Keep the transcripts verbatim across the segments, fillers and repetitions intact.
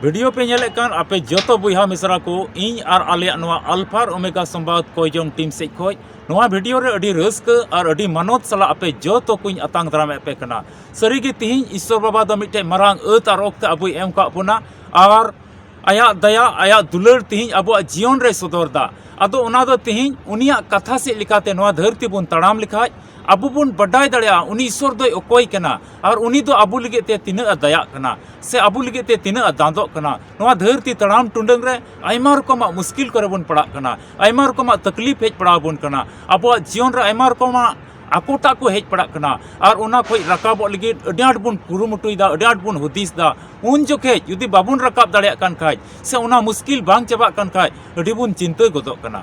Video ᱯᱮ ᱧᱮᱞᱮᱫ ᱠᱟᱱ ᱟᱯᱮ ᱡᱚᱛᱚ ᱵᱚᱭᱦᱟ ᱢᱤᱥᱨᱟ ᱠᱚ, ᱤᱧ ᱟᱨ ᱟᱞᱮᱭᱟᱜ ᱱᱚᱣᱟ ᱟᱞᱯᱷᱟ ᱟᱨ ᱳᱢᱮᱜᱟ ᱥᱚᱢᱵᱟᱫ ᱠᱚᱭᱡᱚᱝ ᱴᱤᱢ ᱥᱮᱫ ᱠᱷᱚᱱ ᱱᱚᱣᱟ ᱵᱷᱤᱰᱤᱭᱳ ᱨᱮ ᱟᱹᱰᱤ ᱨᱟᱹᱥᱠᱟᱹ ᱟᱨ ᱟᱹᱰᱤ ᱢᱟᱱᱚᱛ ᱥᱟᱞᱟᱜ ᱟᱯᱮ ᱡᱚᱛᱚ ᱠᱚᱧ ᱟᱛᱟᱝ ᱫᱟᱨᱟᱢᱮᱫ ᱯᱮ ᱠᱟᱱᱟ᱾ ᱥᱟᱹᱨᱤᱜᱮ ᱛᱤᱦᱤᱧ ᱤᱥᱥᱚᱨ ᱵᱟᱵᱟ ᱫᱚ ᱢᱤᱫᱴᱮᱡ ᱢᱟᱨᱟᱝ ᱟᱹᱛ ᱟᱨ ᱚᱠᱛᱮ ᱟᱵᱚᱭ ᱮᱢ ᱠᱟᱜ ᱵᱚᱱᱟ ᱟᱨ ᱟᱭᱟᱜ ᱫᱟᱭᱟ, ᱟᱭᱟᱜ ᱫᱩᱞᱟᱹᱲ ᱛᱤᱦᱤᱧ ᱟᱵᱚᱣᱟᱜ ᱡᱤᱭᱚᱱ ᱨᱮᱭ ᱥᱚᱫᱚᱨ ᱫᱟ᱾ ᱟᱫᱚ ᱚᱱᱟ ᱫᱚ ᱛᱤᱦᱤᱧ ᱩᱱᱤᱭᱟᱜ ᱠᱟᱛᱷᱟ ᱥᱮᱫ ᱞᱮᱠᱟᱛᱮ ᱱᱚᱣᱟ ᱫᱷᱟᱹᱨᱛᱤ ᱵᱚᱱ ᱛᱟᱲᱟᱢ ᱞᱮᱠᱷᱟᱡ ᱟᱵᱚ ᱵᱚᱱ ᱵᱟᱰᱟᱭ ᱫᱟᱲᱮᱭᱟᱜᱼᱟ ᱩᱱᱤ ᱤᱥᱥᱚᱨ ᱫᱚᱭ ᱚᱠᱚᱭ ᱠᱟᱱᱟ ᱟᱨ ᱩᱱᱤ ᱫᱚ ᱟᱵᱚ ᱞᱟᱹᱜᱤᱫ ᱛᱮ ᱛᱤᱱᱟᱹᱜ ᱮ ᱫᱟᱭᱟᱜ ᱠᱟᱱᱟ ᱥᱮ ᱟᱵᱚ ᱞᱟᱹᱜᱤᱫ ᱛᱮ ᱛᱤᱱᱟᱹᱜ ᱮ ᱫᱟᱸᱫᱚᱜ ᱠᱟᱱᱟ᱾ ᱱᱚᱣᱟ ᱫᱷᱟᱹᱨᱛᱤ ᱛᱟᱲᱟᱢ ᱴᱩᱰᱟᱹᱝ ᱨᱮ ᱟᱭᱢᱟ ᱨᱚᱠᱚᱢᱟᱜ ᱢᱩᱥᱠᱤᱞ ᱠᱚᱨᱮ ᱵᱚᱱ ᱯᱟᱲᱟᱜ ᱠᱟᱱᱟ, ᱟᱭᱢᱟ ᱨᱚᱠᱚᱢᱟᱜ ᱛᱟᱠᱞᱤᱯ ᱦᱮᱡ ᱯᱟᱲᱟᱣ ᱟᱵᱚᱱ ᱠᱟᱱᱟ, ᱟᱵᱚᱣᱟᱜ ᱡᱤᱭᱚᱱ ᱨᱮ ᱟᱭᱢᱟ ᱨᱚᱠᱚᱢᱟᱜ ᱟᱠᱚᱴᱟᱜ ᱠᱚ ᱦᱮᱡ ᱯᱟᱲᱟᱜ ᱠᱟᱱᱟ ᱟᱨ ᱚᱱᱟ ᱠᱷᱚᱡ ᱨᱟᱠᱟᱵᱚᱜ ᱞᱟᱹᱜᱤᱫ ᱟᱹᱰᱤ ᱟᱸᱴ ᱵᱚᱱ ᱠᱩᱨᱩᱢᱩᱴᱩᱭᱮᱫᱟ, ᱟᱹᱰᱤ ᱟᱸᱴ ᱵᱚᱱ ᱦᱩᱫᱤᱥ ᱫᱟ᱾ ᱩᱱ ᱡᱚᱠᱷᱮᱡ ᱡᱩᱫᱤ ᱵᱟᱵᱚᱱ ᱨᱟᱠᱟᱵ ᱫᱟᱲᱮᱭᱟᱜ ᱠᱟᱱ ᱠᱷᱟᱡ ᱥᱮ ᱚᱱᱟ ᱢᱩᱥᱠᱤᱞ ᱵᱟᱝ ᱪᱟᱵᱟᱜ ᱠᱟᱱ ᱠᱷᱟᱡ ᱟᱹᱰᱤ ᱵᱚᱱ ᱪᱤᱱᱛᱟᱹ ᱜᱚᱫᱚᱜ ᱠᱟᱱᱟ᱾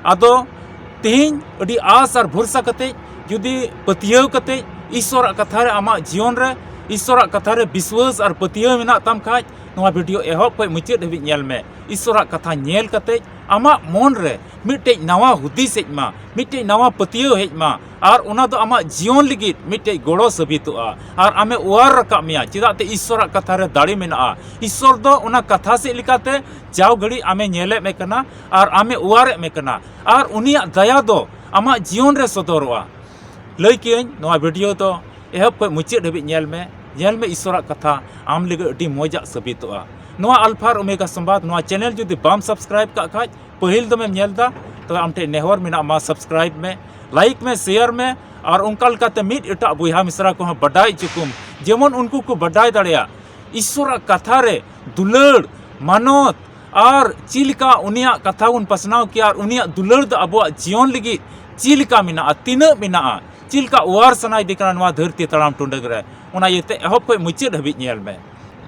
ᱟᱫᱚ ᱛᱮᱦᱮᱧ ᱟᱹᱰᱤ ᱟᱥ ᱟᱨ ᱵᱷᱚᱨᱥᱟ ᱠᱟᱛᱮ, ᱡᱩᱫᱤ ᱯᱟᱹᱛᱭᱟᱹᱣ ᱠᱟᱛᱮ ᱤᱥᱥᱚᱨᱟᱜ ᱠᱟᱛᱷᱟ ᱨᱮ ᱟᱢᱟᱜ ᱡᱤᱭᱚᱱ ᱨᱮ ᱤᱥᱥᱚᱨᱟᱜ ᱠᱟᱛᱷᱟ ᱨᱮ ᱵᱤᱥᱣᱟᱹᱥ ᱟᱨ ᱯᱟᱹᱛᱭᱟᱹᱣ ᱢᱮᱱᱟᱜ ᱛᱟᱢ ᱠᱷᱟᱡ ᱱᱚᱣᱟ ᱵᱷᱤᱰᱤᱭᱳ ᱮᱦᱚᱵ ᱠᱷᱚᱡ ᱢᱩᱪᱟᱹᱫ ᱦᱟᱹᱵᱤᱡ ᱧᱮᱞ ᱢᱮ᱾ ᱤᱥᱥᱚᱨᱟᱜ ᱠᱟᱛᱷᱟ ᱧᱮᱞ ᱠᱟᱛᱮ ᱟᱢᱟᱜ ᱢᱚᱱ ᱨᱮ ᱢᱤᱫᱴᱮᱡ ᱱᱟᱣᱟ ᱦᱩᱫᱤᱥ ᱦᱮᱡ ᱢᱟ, ᱢᱤᱫᱴᱮᱡ ᱱᱟᱣᱟ ᱯᱟᱹᱛᱭᱟᱹᱣ ᱦᱮᱡ ᱢᱟ ᱟᱨ ᱚᱱᱟ ᱫᱚ ᱟᱢᱟᱜ ᱡᱤᱭᱚᱱ ᱞᱟᱹᱜᱤᱫ ᱢᱤᱫᱴᱮᱡ ᱜᱚᱲᱚ ᱥᱟᱹᱵᱤᱛᱚᱜᱼᱟ ᱟᱨ ᱟᱢᱮ ᱚᱣᱟᱨ ᱨᱟᱠᱟᱵ ᱢᱮᱭᱟ᱾ ᱪᱮᱫᱟᱜ ᱛᱮ ᱤᱥᱥᱚᱨᱟᱜ ᱠᱟᱛᱷᱟ ᱨᱮ ᱫᱟᱲᱮ ᱢᱮᱱᱟᱜᱼᱟ᱾ ᱤᱥᱥᱚᱨ ᱫᱚ ᱚᱱᱟ ᱠᱟᱛᱷᱟ ᱥᱮᱫ ᱞᱮᱠᱟᱛᱮ ᱡᱟᱣ ᱜᱷᱟᱹᱲᱤᱡ ᱟᱢᱮ ᱧᱮᱞᱮᱫ ᱢᱮ ᱠᱟᱱᱟ ᱟᱨ ᱟᱢᱮ ᱚᱣᱟᱨᱮᱫ ᱢᱮ ᱠᱟᱱᱟ ᱟᱨ ᱩᱱᱤᱭᱟᱜ ᱫᱟᱭᱟ ᱫᱚ ᱟᱢᱟᱜ ᱡᱤᱭᱚᱱ ᱨᱮ ᱥᱚᱫᱚᱨᱚᱜᱼᱟ᱾ ᱞᱟᱹᱭ ᱠᱤᱭᱟᱹᱧ ᱱᱚᱣᱟ ᱵᱷᱤᱰᱤᱭᱳ ᱫᱚ ᱮᱦᱚᱵ ᱠᱷᱚᱱ ᱢᱩᱪᱟᱹᱫ ᱦᱟᱹᱵᱤᱡ ᱧᱮᱞ ᱢᱮ᱾ ᱧᱮᱞ ᱢᱮ ᱤᱥᱥᱚᱨᱟᱜ ᱠᱟᱛᱷᱟ ᱟᱢ ᱞᱟᱹᱜᱤᱫ ᱟᱹᱰᱤ ᱢᱚᱡᱟᱜ ᱥᱟᱹᱵᱤᱛᱚᱜᱼᱟ᱾ ᱱᱚᱣᱟ ᱟᱞᱯᱷᱟ ᱟᱨ ᱳᱢᱮᱜᱟ ᱥᱚᱢᱵᱟᱫ ᱱᱚᱣᱟ ᱪᱮᱱᱮᱞ ᱡᱩᱫᱤ ᱵᱟᱢ ᱥᱟᱵᱥᱠᱨᱟᱭᱤᱵ ᱠᱟᱜ ᱠᱷᱟᱡ ᱯᱟᱹᱦᱤᱞ ᱫᱚᱢᱮᱢ ᱧᱮᱞ ᱫᱟ, ᱛᱚᱵᱮ ᱟᱢ ᱴᱷᱮᱱ ᱱᱮᱦᱚᱨ ᱢᱮᱱᱟᱜ ᱢᱟ ᱥᱟᱵᱥᱠᱨᱟᱭᱤᱵ ᱢᱮ, ᱞᱟᱭᱤᱠ ᱢᱮ, ᱥᱮᱭᱟᱨ ᱢᱮ ᱟᱨ ᱚᱱᱠᱟ ᱞᱮᱠᱟᱛᱮ ᱢᱤᱫ ᱮᱴᱟᱜ ᱵᱚᱭᱦᱟ ᱢᱤᱥᱨᱟ ᱠᱚᱦᱚᱸ ᱵᱟᱰᱟᱭ ᱦᱚᱪᱚ ᱠᱚᱢ, ᱡᱮᱢᱚᱱ ᱩᱱᱠᱩ ᱠᱚ ᱵᱟᱰᱟᱭ ᱫᱟᱲᱮᱭᱟᱜ ᱤᱥᱥᱚᱨᱟᱜ ᱠᱟᱛᱷᱟ ᱨᱮ ᱫᱩᱞᱟᱹᱲ, ᱢᱟᱱᱚᱛ ᱟᱨ ᱪᱮᱫ ᱞᱮᱠᱟ ᱩᱱᱤᱭᱟᱜ ᱠᱟᱛᱷᱟ ᱵᱚᱱ ᱯᱟᱥᱱᱟᱣ ᱠᱮᱭᱟ ᱟᱨ ᱩᱱᱤᱭᱟᱜ ᱫᱩᱞᱟᱹᱲ ᱫᱚ ᱟᱵᱚᱣᱟᱜ ᱡᱤᱭᱚᱱ ᱞᱟᱹᱜᱤᱫ ᱪᱮᱫ ᱞᱮᱠᱟ ᱢᱮᱱᱟᱜᱼᱟ, ᱛᱤᱱᱟᱹᱜ ᱢᱮᱱᱟᱜᱼᱟ, ᱪᱮᱫ ᱞᱮᱠᱟ ᱚᱣᱟᱨ ᱥᱟᱱᱟᱭᱮᱫᱮ ᱠᱟᱱᱟ ᱱᱚᱣᱟ ᱫᱷᱟᱹᱨᱛᱤ ᱛᱟᱲᱟᱢ ᱴᱩᱰᱟᱹᱝ ᱨᱮ᱾ ᱚᱱᱟ ᱤᱭᱟᱹᱛᱮ ᱮᱦᱚᱵ ᱠᱷᱚᱱ ᱢᱩᱪᱟᱹᱫ ᱦᱟᱹᱵᱤᱡ ᱧᱮᱞ ᱢᱮ᱾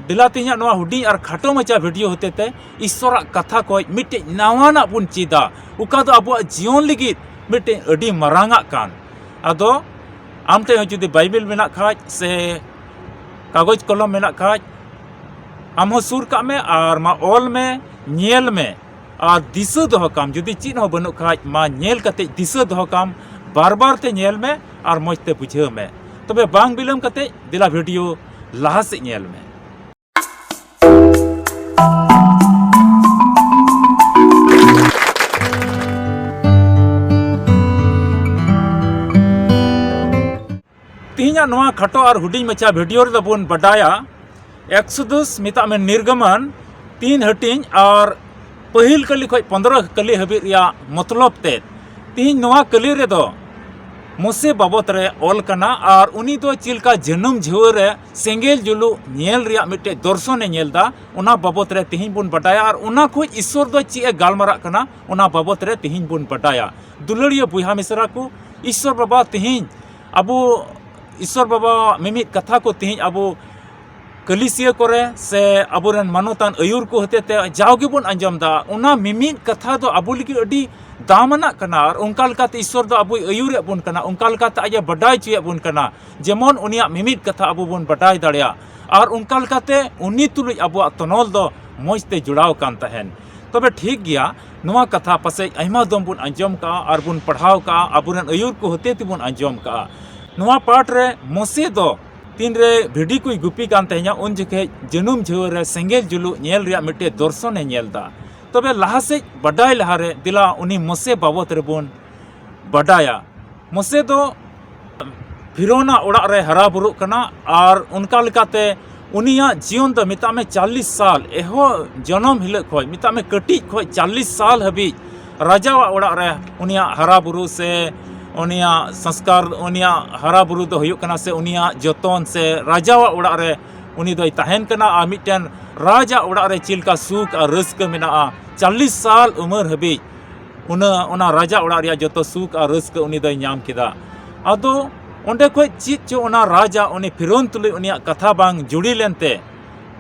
ᱫᱮᱞᱟ ᱛᱮᱦᱮᱧᱟᱜ ᱱᱚᱣᱟ ᱦᱩᱰᱤᱧ ᱟᱨ ᱠᱷᱟᱴᱚ ᱢᱟᱪᱷᱟ ᱵᱷᱤᱰᱤᱭᱳ ᱦᱚᱛᱮᱛᱮ ᱤᱥᱥᱚᱨᱟᱜ ᱠᱟᱛᱷᱟ ᱠᱷᱚᱱ ᱢᱤᱫᱴᱮᱡ ᱱᱟᱣᱟᱱᱟᱜ ᱵᱚᱱ ᱪᱮᱫᱟ, ᱚᱠᱟ ᱫᱚ ᱟᱵᱚᱣᱟᱜ ᱡᱤᱭᱚᱱ ᱞᱟᱹᱜᱤᱫ ᱢᱤᱫᱴᱮᱡ ᱟᱹᱰᱤ ᱢᱟᱨᱟᱝᱟᱜ ᱠᱟᱱ᱾ ᱟᱫᱚ ᱟᱢ ᱴᱷᱮᱱ ᱦᱚᱸ ᱡᱩᱫᱤ ᱵᱟᱭᱵᱮᱞ ᱢᱮᱱᱟᱜ ᱠᱷᱟᱡ ᱥᱮ ᱠᱟᱜᱚᱡᱽ ᱠᱚᱞᱚᱢ ᱢᱮᱱᱟᱜ ᱠᱷᱟᱡ, ᱟᱢ ᱦᱚᱸ ᱥᱩᱨ ᱠᱟᱜ ᱢᱮ ᱟᱨ ᱢᱟ ᱚᱞ ᱢᱮ, ᱧᱮᱞ ᱢᱮ ᱟᱨ ᱫᱤᱥᱟᱹ ᱫᱚᱦᱚ ᱠᱟᱢ᱾ ᱡᱩᱫᱤ ᱪᱮᱫ ᱦᱚᱸ ᱵᱟᱹᱱᱩᱜ ᱠᱷᱟᱡ, ᱢᱟ ᱧᱮᱞ ᱠᱟᱛᱮ ᱫᱤᱥᱟᱹ ᱫᱚᱦᱚ ᱠᱟᱢ, ᱵᱟᱨ ᱵᱟᱨ ᱛᱮ ᱧᱮᱞ ᱢᱮ ᱟᱨ ᱢᱚᱡᱽ ᱛᱮ ᱵᱩᱡᱷᱟᱹᱣ ᱢᱮ᱾ ᱛᱚᱵᱮ ᱵᱟᱝ ᱵᱤᱞᱚᱢ ᱠᱟᱛᱮ ᱫᱮᱞᱟ ᱵᱷᱤᱰᱤᱭᱳ ᱞᱟᱦᱟ ᱥᱮᱫ ᱧᱮᱞ ᱢᱮ᱾ ᱱᱚᱣᱟ ᱠᱷᱟᱴᱚ ᱟᱨ ᱦᱩᱰᱤᱧ ᱢᱟᱪᱷᱟ ᱵᱷᱤᱰᱤᱭᱳ ᱨᱮᱫᱚ ᱵᱚᱱ ᱵᱟᱰᱟᱭᱟ ᱮᱠᱥᱳᱫᱚᱥ, ᱢᱮᱛᱟᱜ ᱢᱮ ᱱᱤᱨᱜᱚᱢᱚᱱ, ᱛᱤᱱ ᱦᱟᱹᱴᱤᱧ ᱟᱨ ᱯᱟᱹᱦᱤᱞ ᱠᱟᱹᱞᱤ ᱠᱷᱚᱱ ᱯᱚᱱᱫᱽᱨᱚ ᱠᱟᱹᱞᱤ ᱦᱟᱹᱵᱤᱡ ᱨᱮᱭᱟᱜ ᱢᱚᱛᱞᱚᱵ ᱛᱮᱫ᱾ ᱛᱤᱦᱤᱧ ᱱᱚᱣᱟ ᱠᱟᱹᱞᱤ ᱨᱮᱫᱚ ᱢᱳᱥᱮ ᱵᱟᱵᱚᱛ ᱨᱮ ᱚᱞ ᱠᱟᱱᱟ ᱟᱨ ᱩᱱᱤ ᱫᱚ ᱪᱮᱫ ᱞᱮᱠᱟ ᱡᱟᱹᱱᱩᱢ ᱡᱷᱟᱹᱣᱟᱹ ᱨᱮ ᱥᱮᱸᱜᱮᱞ ᱡᱩᱞᱩᱜ ᱧᱮᱞ ᱨᱮᱭᱟᱜ ᱢᱤᱫᱴᱮᱡ ᱫᱚᱨᱥᱚᱱᱮ ᱧᱮᱞ ᱮᱫᱟ, ᱚᱱᱟ ᱵᱟᱵᱚᱛ ᱨᱮ ᱛᱤᱦᱤᱧ ᱵᱚᱱ ᱵᱟᱰᱟᱭᱟ ᱟᱨ ᱚᱱᱟ ᱠᱷᱚᱱ ᱤᱥᱥᱚᱨ ᱫᱚ ᱪᱮᱫ ᱮ ᱜᱟᱞᱢᱟᱨᱟᱜ ᱠᱟᱱᱟ, ᱚᱱᱟ ᱵᱟᱵᱚᱛ ᱨᱮ ᱛᱤᱦᱤᱧ ᱵᱚᱱ ᱵᱟᱰᱟᱭᱟ᱾ ᱫᱩᱞᱟᱹᱲᱤᱭᱟᱹ ᱵᱚᱭᱦᱟ ᱢᱤᱥᱨᱟ ᱠᱚ, ᱤᱥᱥᱚᱨ ᱵᱟᱵᱟ ᱛᱤᱦᱤᱧ ᱟᱵᱚ, ᱤᱥᱥᱚᱨ ᱵᱟᱵᱟᱣᱟᱜ ᱢᱤᱢᱤᱫ ᱠᱟᱛᱷᱟ ᱠᱚ ᱛᱤᱦᱤᱧ ᱟᱵᱚ ᱠᱟᱹᱞᱤᱥᱤᱭᱟᱹ ᱠᱚᱨᱮ ᱥᱮ ᱟᱵᱚᱨᱮᱱ ᱢᱟᱱᱚᱛᱟᱱ ᱟᱹᱭᱩᱨ ᱠᱚ ᱦᱚᱛᱮᱛᱮ ᱡᱟᱣ ᱜᱮᱵᱚᱱ ᱟᱸᱡᱚᱢ ᱮᱫᱟ, ᱚᱱᱟ ᱢᱤᱢᱤᱫ ᱠᱟᱛᱷᱟ ᱫᱚ ᱟᱵᱚ ᱞᱟᱹᱜᱤᱫ ᱟᱹᱰᱤ ᱫᱟᱢᱟᱱᱟᱜ ᱠᱟᱱᱟ᱾ ᱟᱨ ᱚᱱᱠᱟ ᱞᱮᱠᱟᱛᱮ ᱤᱥᱥᱚᱨ ᱫᱚ ᱟᱵᱚᱭ ᱟᱹᱭᱩᱨᱮᱫ ᱵᱚᱱ ᱠᱟᱱᱟ, ᱚᱱᱠᱟ ᱞᱮᱠᱟᱛᱮ ᱟᱡ ᱮ ᱵᱟᱰᱟᱭ ᱦᱚᱪᱚᱭᱮᱫ ᱵᱚᱱ ᱠᱟᱱᱟ, ᱡᱮᱢᱚᱱ ᱩᱱᱤᱭᱟᱜ ᱢᱤᱢᱤᱫ ᱠᱟᱛᱷᱟ ᱟᱵᱚ ᱵᱚᱱ ᱵᱟᱰᱟᱭ ᱫᱟᱲᱮᱭᱟᱜ᱾ ᱟᱨ ᱚᱱᱠᱟ ᱞᱮᱠᱟᱛᱮ ᱩᱱᱤ ᱛᱩᱞᱩᱡ ᱟᱵᱚᱣᱟᱜ ᱛᱚᱱᱚᱞ ᱫᱚ ᱢᱚᱡᱽ ᱛᱮ ᱡᱚᱲᱟᱣ ᱠᱟᱱ ᱛᱟᱦᱮᱱ᱾ ᱛᱚᱵᱮ ᱴᱷᱤᱠ ᱜᱮᱭᱟ, ᱱᱚᱣᱟ ᱠᱟᱛᱷᱟ ᱯᱟᱥᱮᱡ ᱟᱭᱢᱟ ᱫᱚᱢ ᱵᱚᱱ ᱟᱸᱡᱚᱢ ᱠᱟᱜᱼᱟ ᱟᱨ ᱵᱚᱱ ᱯᱟᱲᱦᱟᱣ ᱠᱟᱜᱼᱟ, ᱟᱵᱚᱨᱮᱱ ᱟᱹᱭᱩᱨ ᱠᱚ ᱦᱚᱛᱮ ᱛᱮᱵᱚᱱ ᱟᱸᱡᱚᱢ ᱠᱟᱜᱼᱟ᱾ ᱱᱚᱣᱟ ᱯᱟᱴ ᱨᱮ ᱢᱳᱥᱮ ᱫᱚ ᱛᱤᱱᱨᱮ ᱵᱷᱤᱰᱤ ᱠᱚᱭ ᱜᱩᱯᱤ ᱠᱟᱱ ᱛᱟᱦᱮᱸᱧᱟ, ᱩᱱ ᱡᱚᱠᱷᱮᱡ ᱡᱟᱹᱱᱩᱢ ᱡᱷᱟᱹᱣᱟᱹ ᱨᱮ ᱥᱮᱸᱜᱮᱞ ᱡᱩᱞᱩᱜ ᱧᱮᱞ ᱨᱮᱭᱟᱜ ᱢᱤᱫᱴᱮᱡ ᱫᱚᱨᱥᱚᱱᱮ ᱧᱮᱞ ᱮᱫᱟ᱾ ᱛᱚᱵᱮ ᱞᱟᱦᱟ ᱥᱮᱫ ᱵᱟᱰᱟᱭ ᱞᱟᱦᱟᱨᱮ ᱫᱮᱞᱟ ᱩᱱᱤ ᱢᱳᱥᱮ ᱵᱟᱵᱚᱛ ᱨᱮᱵᱚᱱ ᱵᱟᱰᱟᱭᱟ᱾ ᱢᱳᱥᱮ ᱫᱚ ᱯᱷᱤᱨᱳᱱᱟᱜ ᱚᱲᱟᱜ ᱨᱮ ᱦᱟᱨᱟ ᱵᱩᱨᱩᱜ ᱠᱟᱱᱟ ᱟᱨ ᱚᱱᱠᱟ ᱞᱮᱠᱟᱛᱮ ᱩᱱᱤᱭᱟᱜ ᱡᱤᱭᱚᱱ ᱫᱚ ᱢᱮᱛᱟᱜ ᱢᱮ ᱪᱟᱞᱞᱤᱥ ᱥᱟᱞ, ᱮᱦᱚᱵ ᱡᱚᱱᱚᱢ ᱦᱤᱞᱳᱜ ᱠᱷᱚᱱ ᱢᱮᱛᱟᱜ ᱢᱮ ᱠᱟᱹᱴᱤᱡ ᱠᱷᱚᱱ ᱪᱟᱞᱞᱤᱥ ᱥᱟᱞ ᱦᱟᱹᱵᱤᱡ ᱨᱟᱡᱟᱣᱟᱜ ᱚᱲᱟᱜ ᱨᱮ ᱩᱱᱤᱭᱟᱜ ᱦᱟᱨᱟ ᱵᱩᱨᱩ ᱥᱮ ᱩᱱᱤᱭᱟᱜ ᱥᱚᱝᱥᱠᱟᱨ, ᱩᱱᱤᱭᱟᱜ ᱦᱟᱨᱟ ᱵᱩᱨᱩ ᱫᱚ ᱦᱩᱭᱩᱜ ᱠᱟᱱᱟ ᱥᱮ ᱩᱱᱤᱭᱟᱜ ᱡᱚᱛᱚᱱ ᱥᱮ ᱨᱟᱡᱟᱣᱟᱜ ᱚᱲᱟᱜ ᱨᱮ ᱩᱱᱤ ᱫᱚᱭ ᱛᱟᱦᱮᱱ ᱠᱟᱱᱟ᱾ ᱟᱨ ᱢᱤᱫᱴᱮᱱ ᱨᱟᱡᱟᱜ ᱚᱲᱟᱜ ᱨᱮ ᱪᱮᱫ ᱞᱮᱠᱟ ᱥᱩᱠ ᱟᱨ ᱨᱟᱹᱥᱠᱟᱹ ᱢᱮᱱᱟᱜᱼᱟ, ᱪᱟᱞᱞᱤᱥ ᱥᱟᱞ ᱩᱢᱮᱨ ᱦᱟᱹᱵᱤᱡ ᱩᱱᱟᱹᱜ ᱚᱱᱟ ᱨᱟᱡᱟ ᱚᱲᱟᱜ ᱨᱮᱭᱟᱜ ᱡᱚᱛᱚ ᱥᱩᱠ ᱟᱨ ᱨᱟᱹᱥᱠᱟᱹ ᱩᱱᱤ ᱫᱚᱭ ᱧᱟᱢ ᱠᱮᱫᱟ᱾ ᱟᱫᱚ ᱚᱸᱰᱮ ᱠᱷᱚᱡ ᱪᱮᱫ ᱪᱚ ᱚᱱᱟ ᱨᱟᱡᱟ ᱩᱱᱤ ᱯᱷᱤᱨᱳᱱ ᱛᱩᱞᱩᱡ ᱩᱱᱤᱭᱟᱜ ᱠᱟᱛᱷᱟ ᱵᱟᱝ ᱡᱩᱲᱤ ᱞᱮᱱᱛᱮ,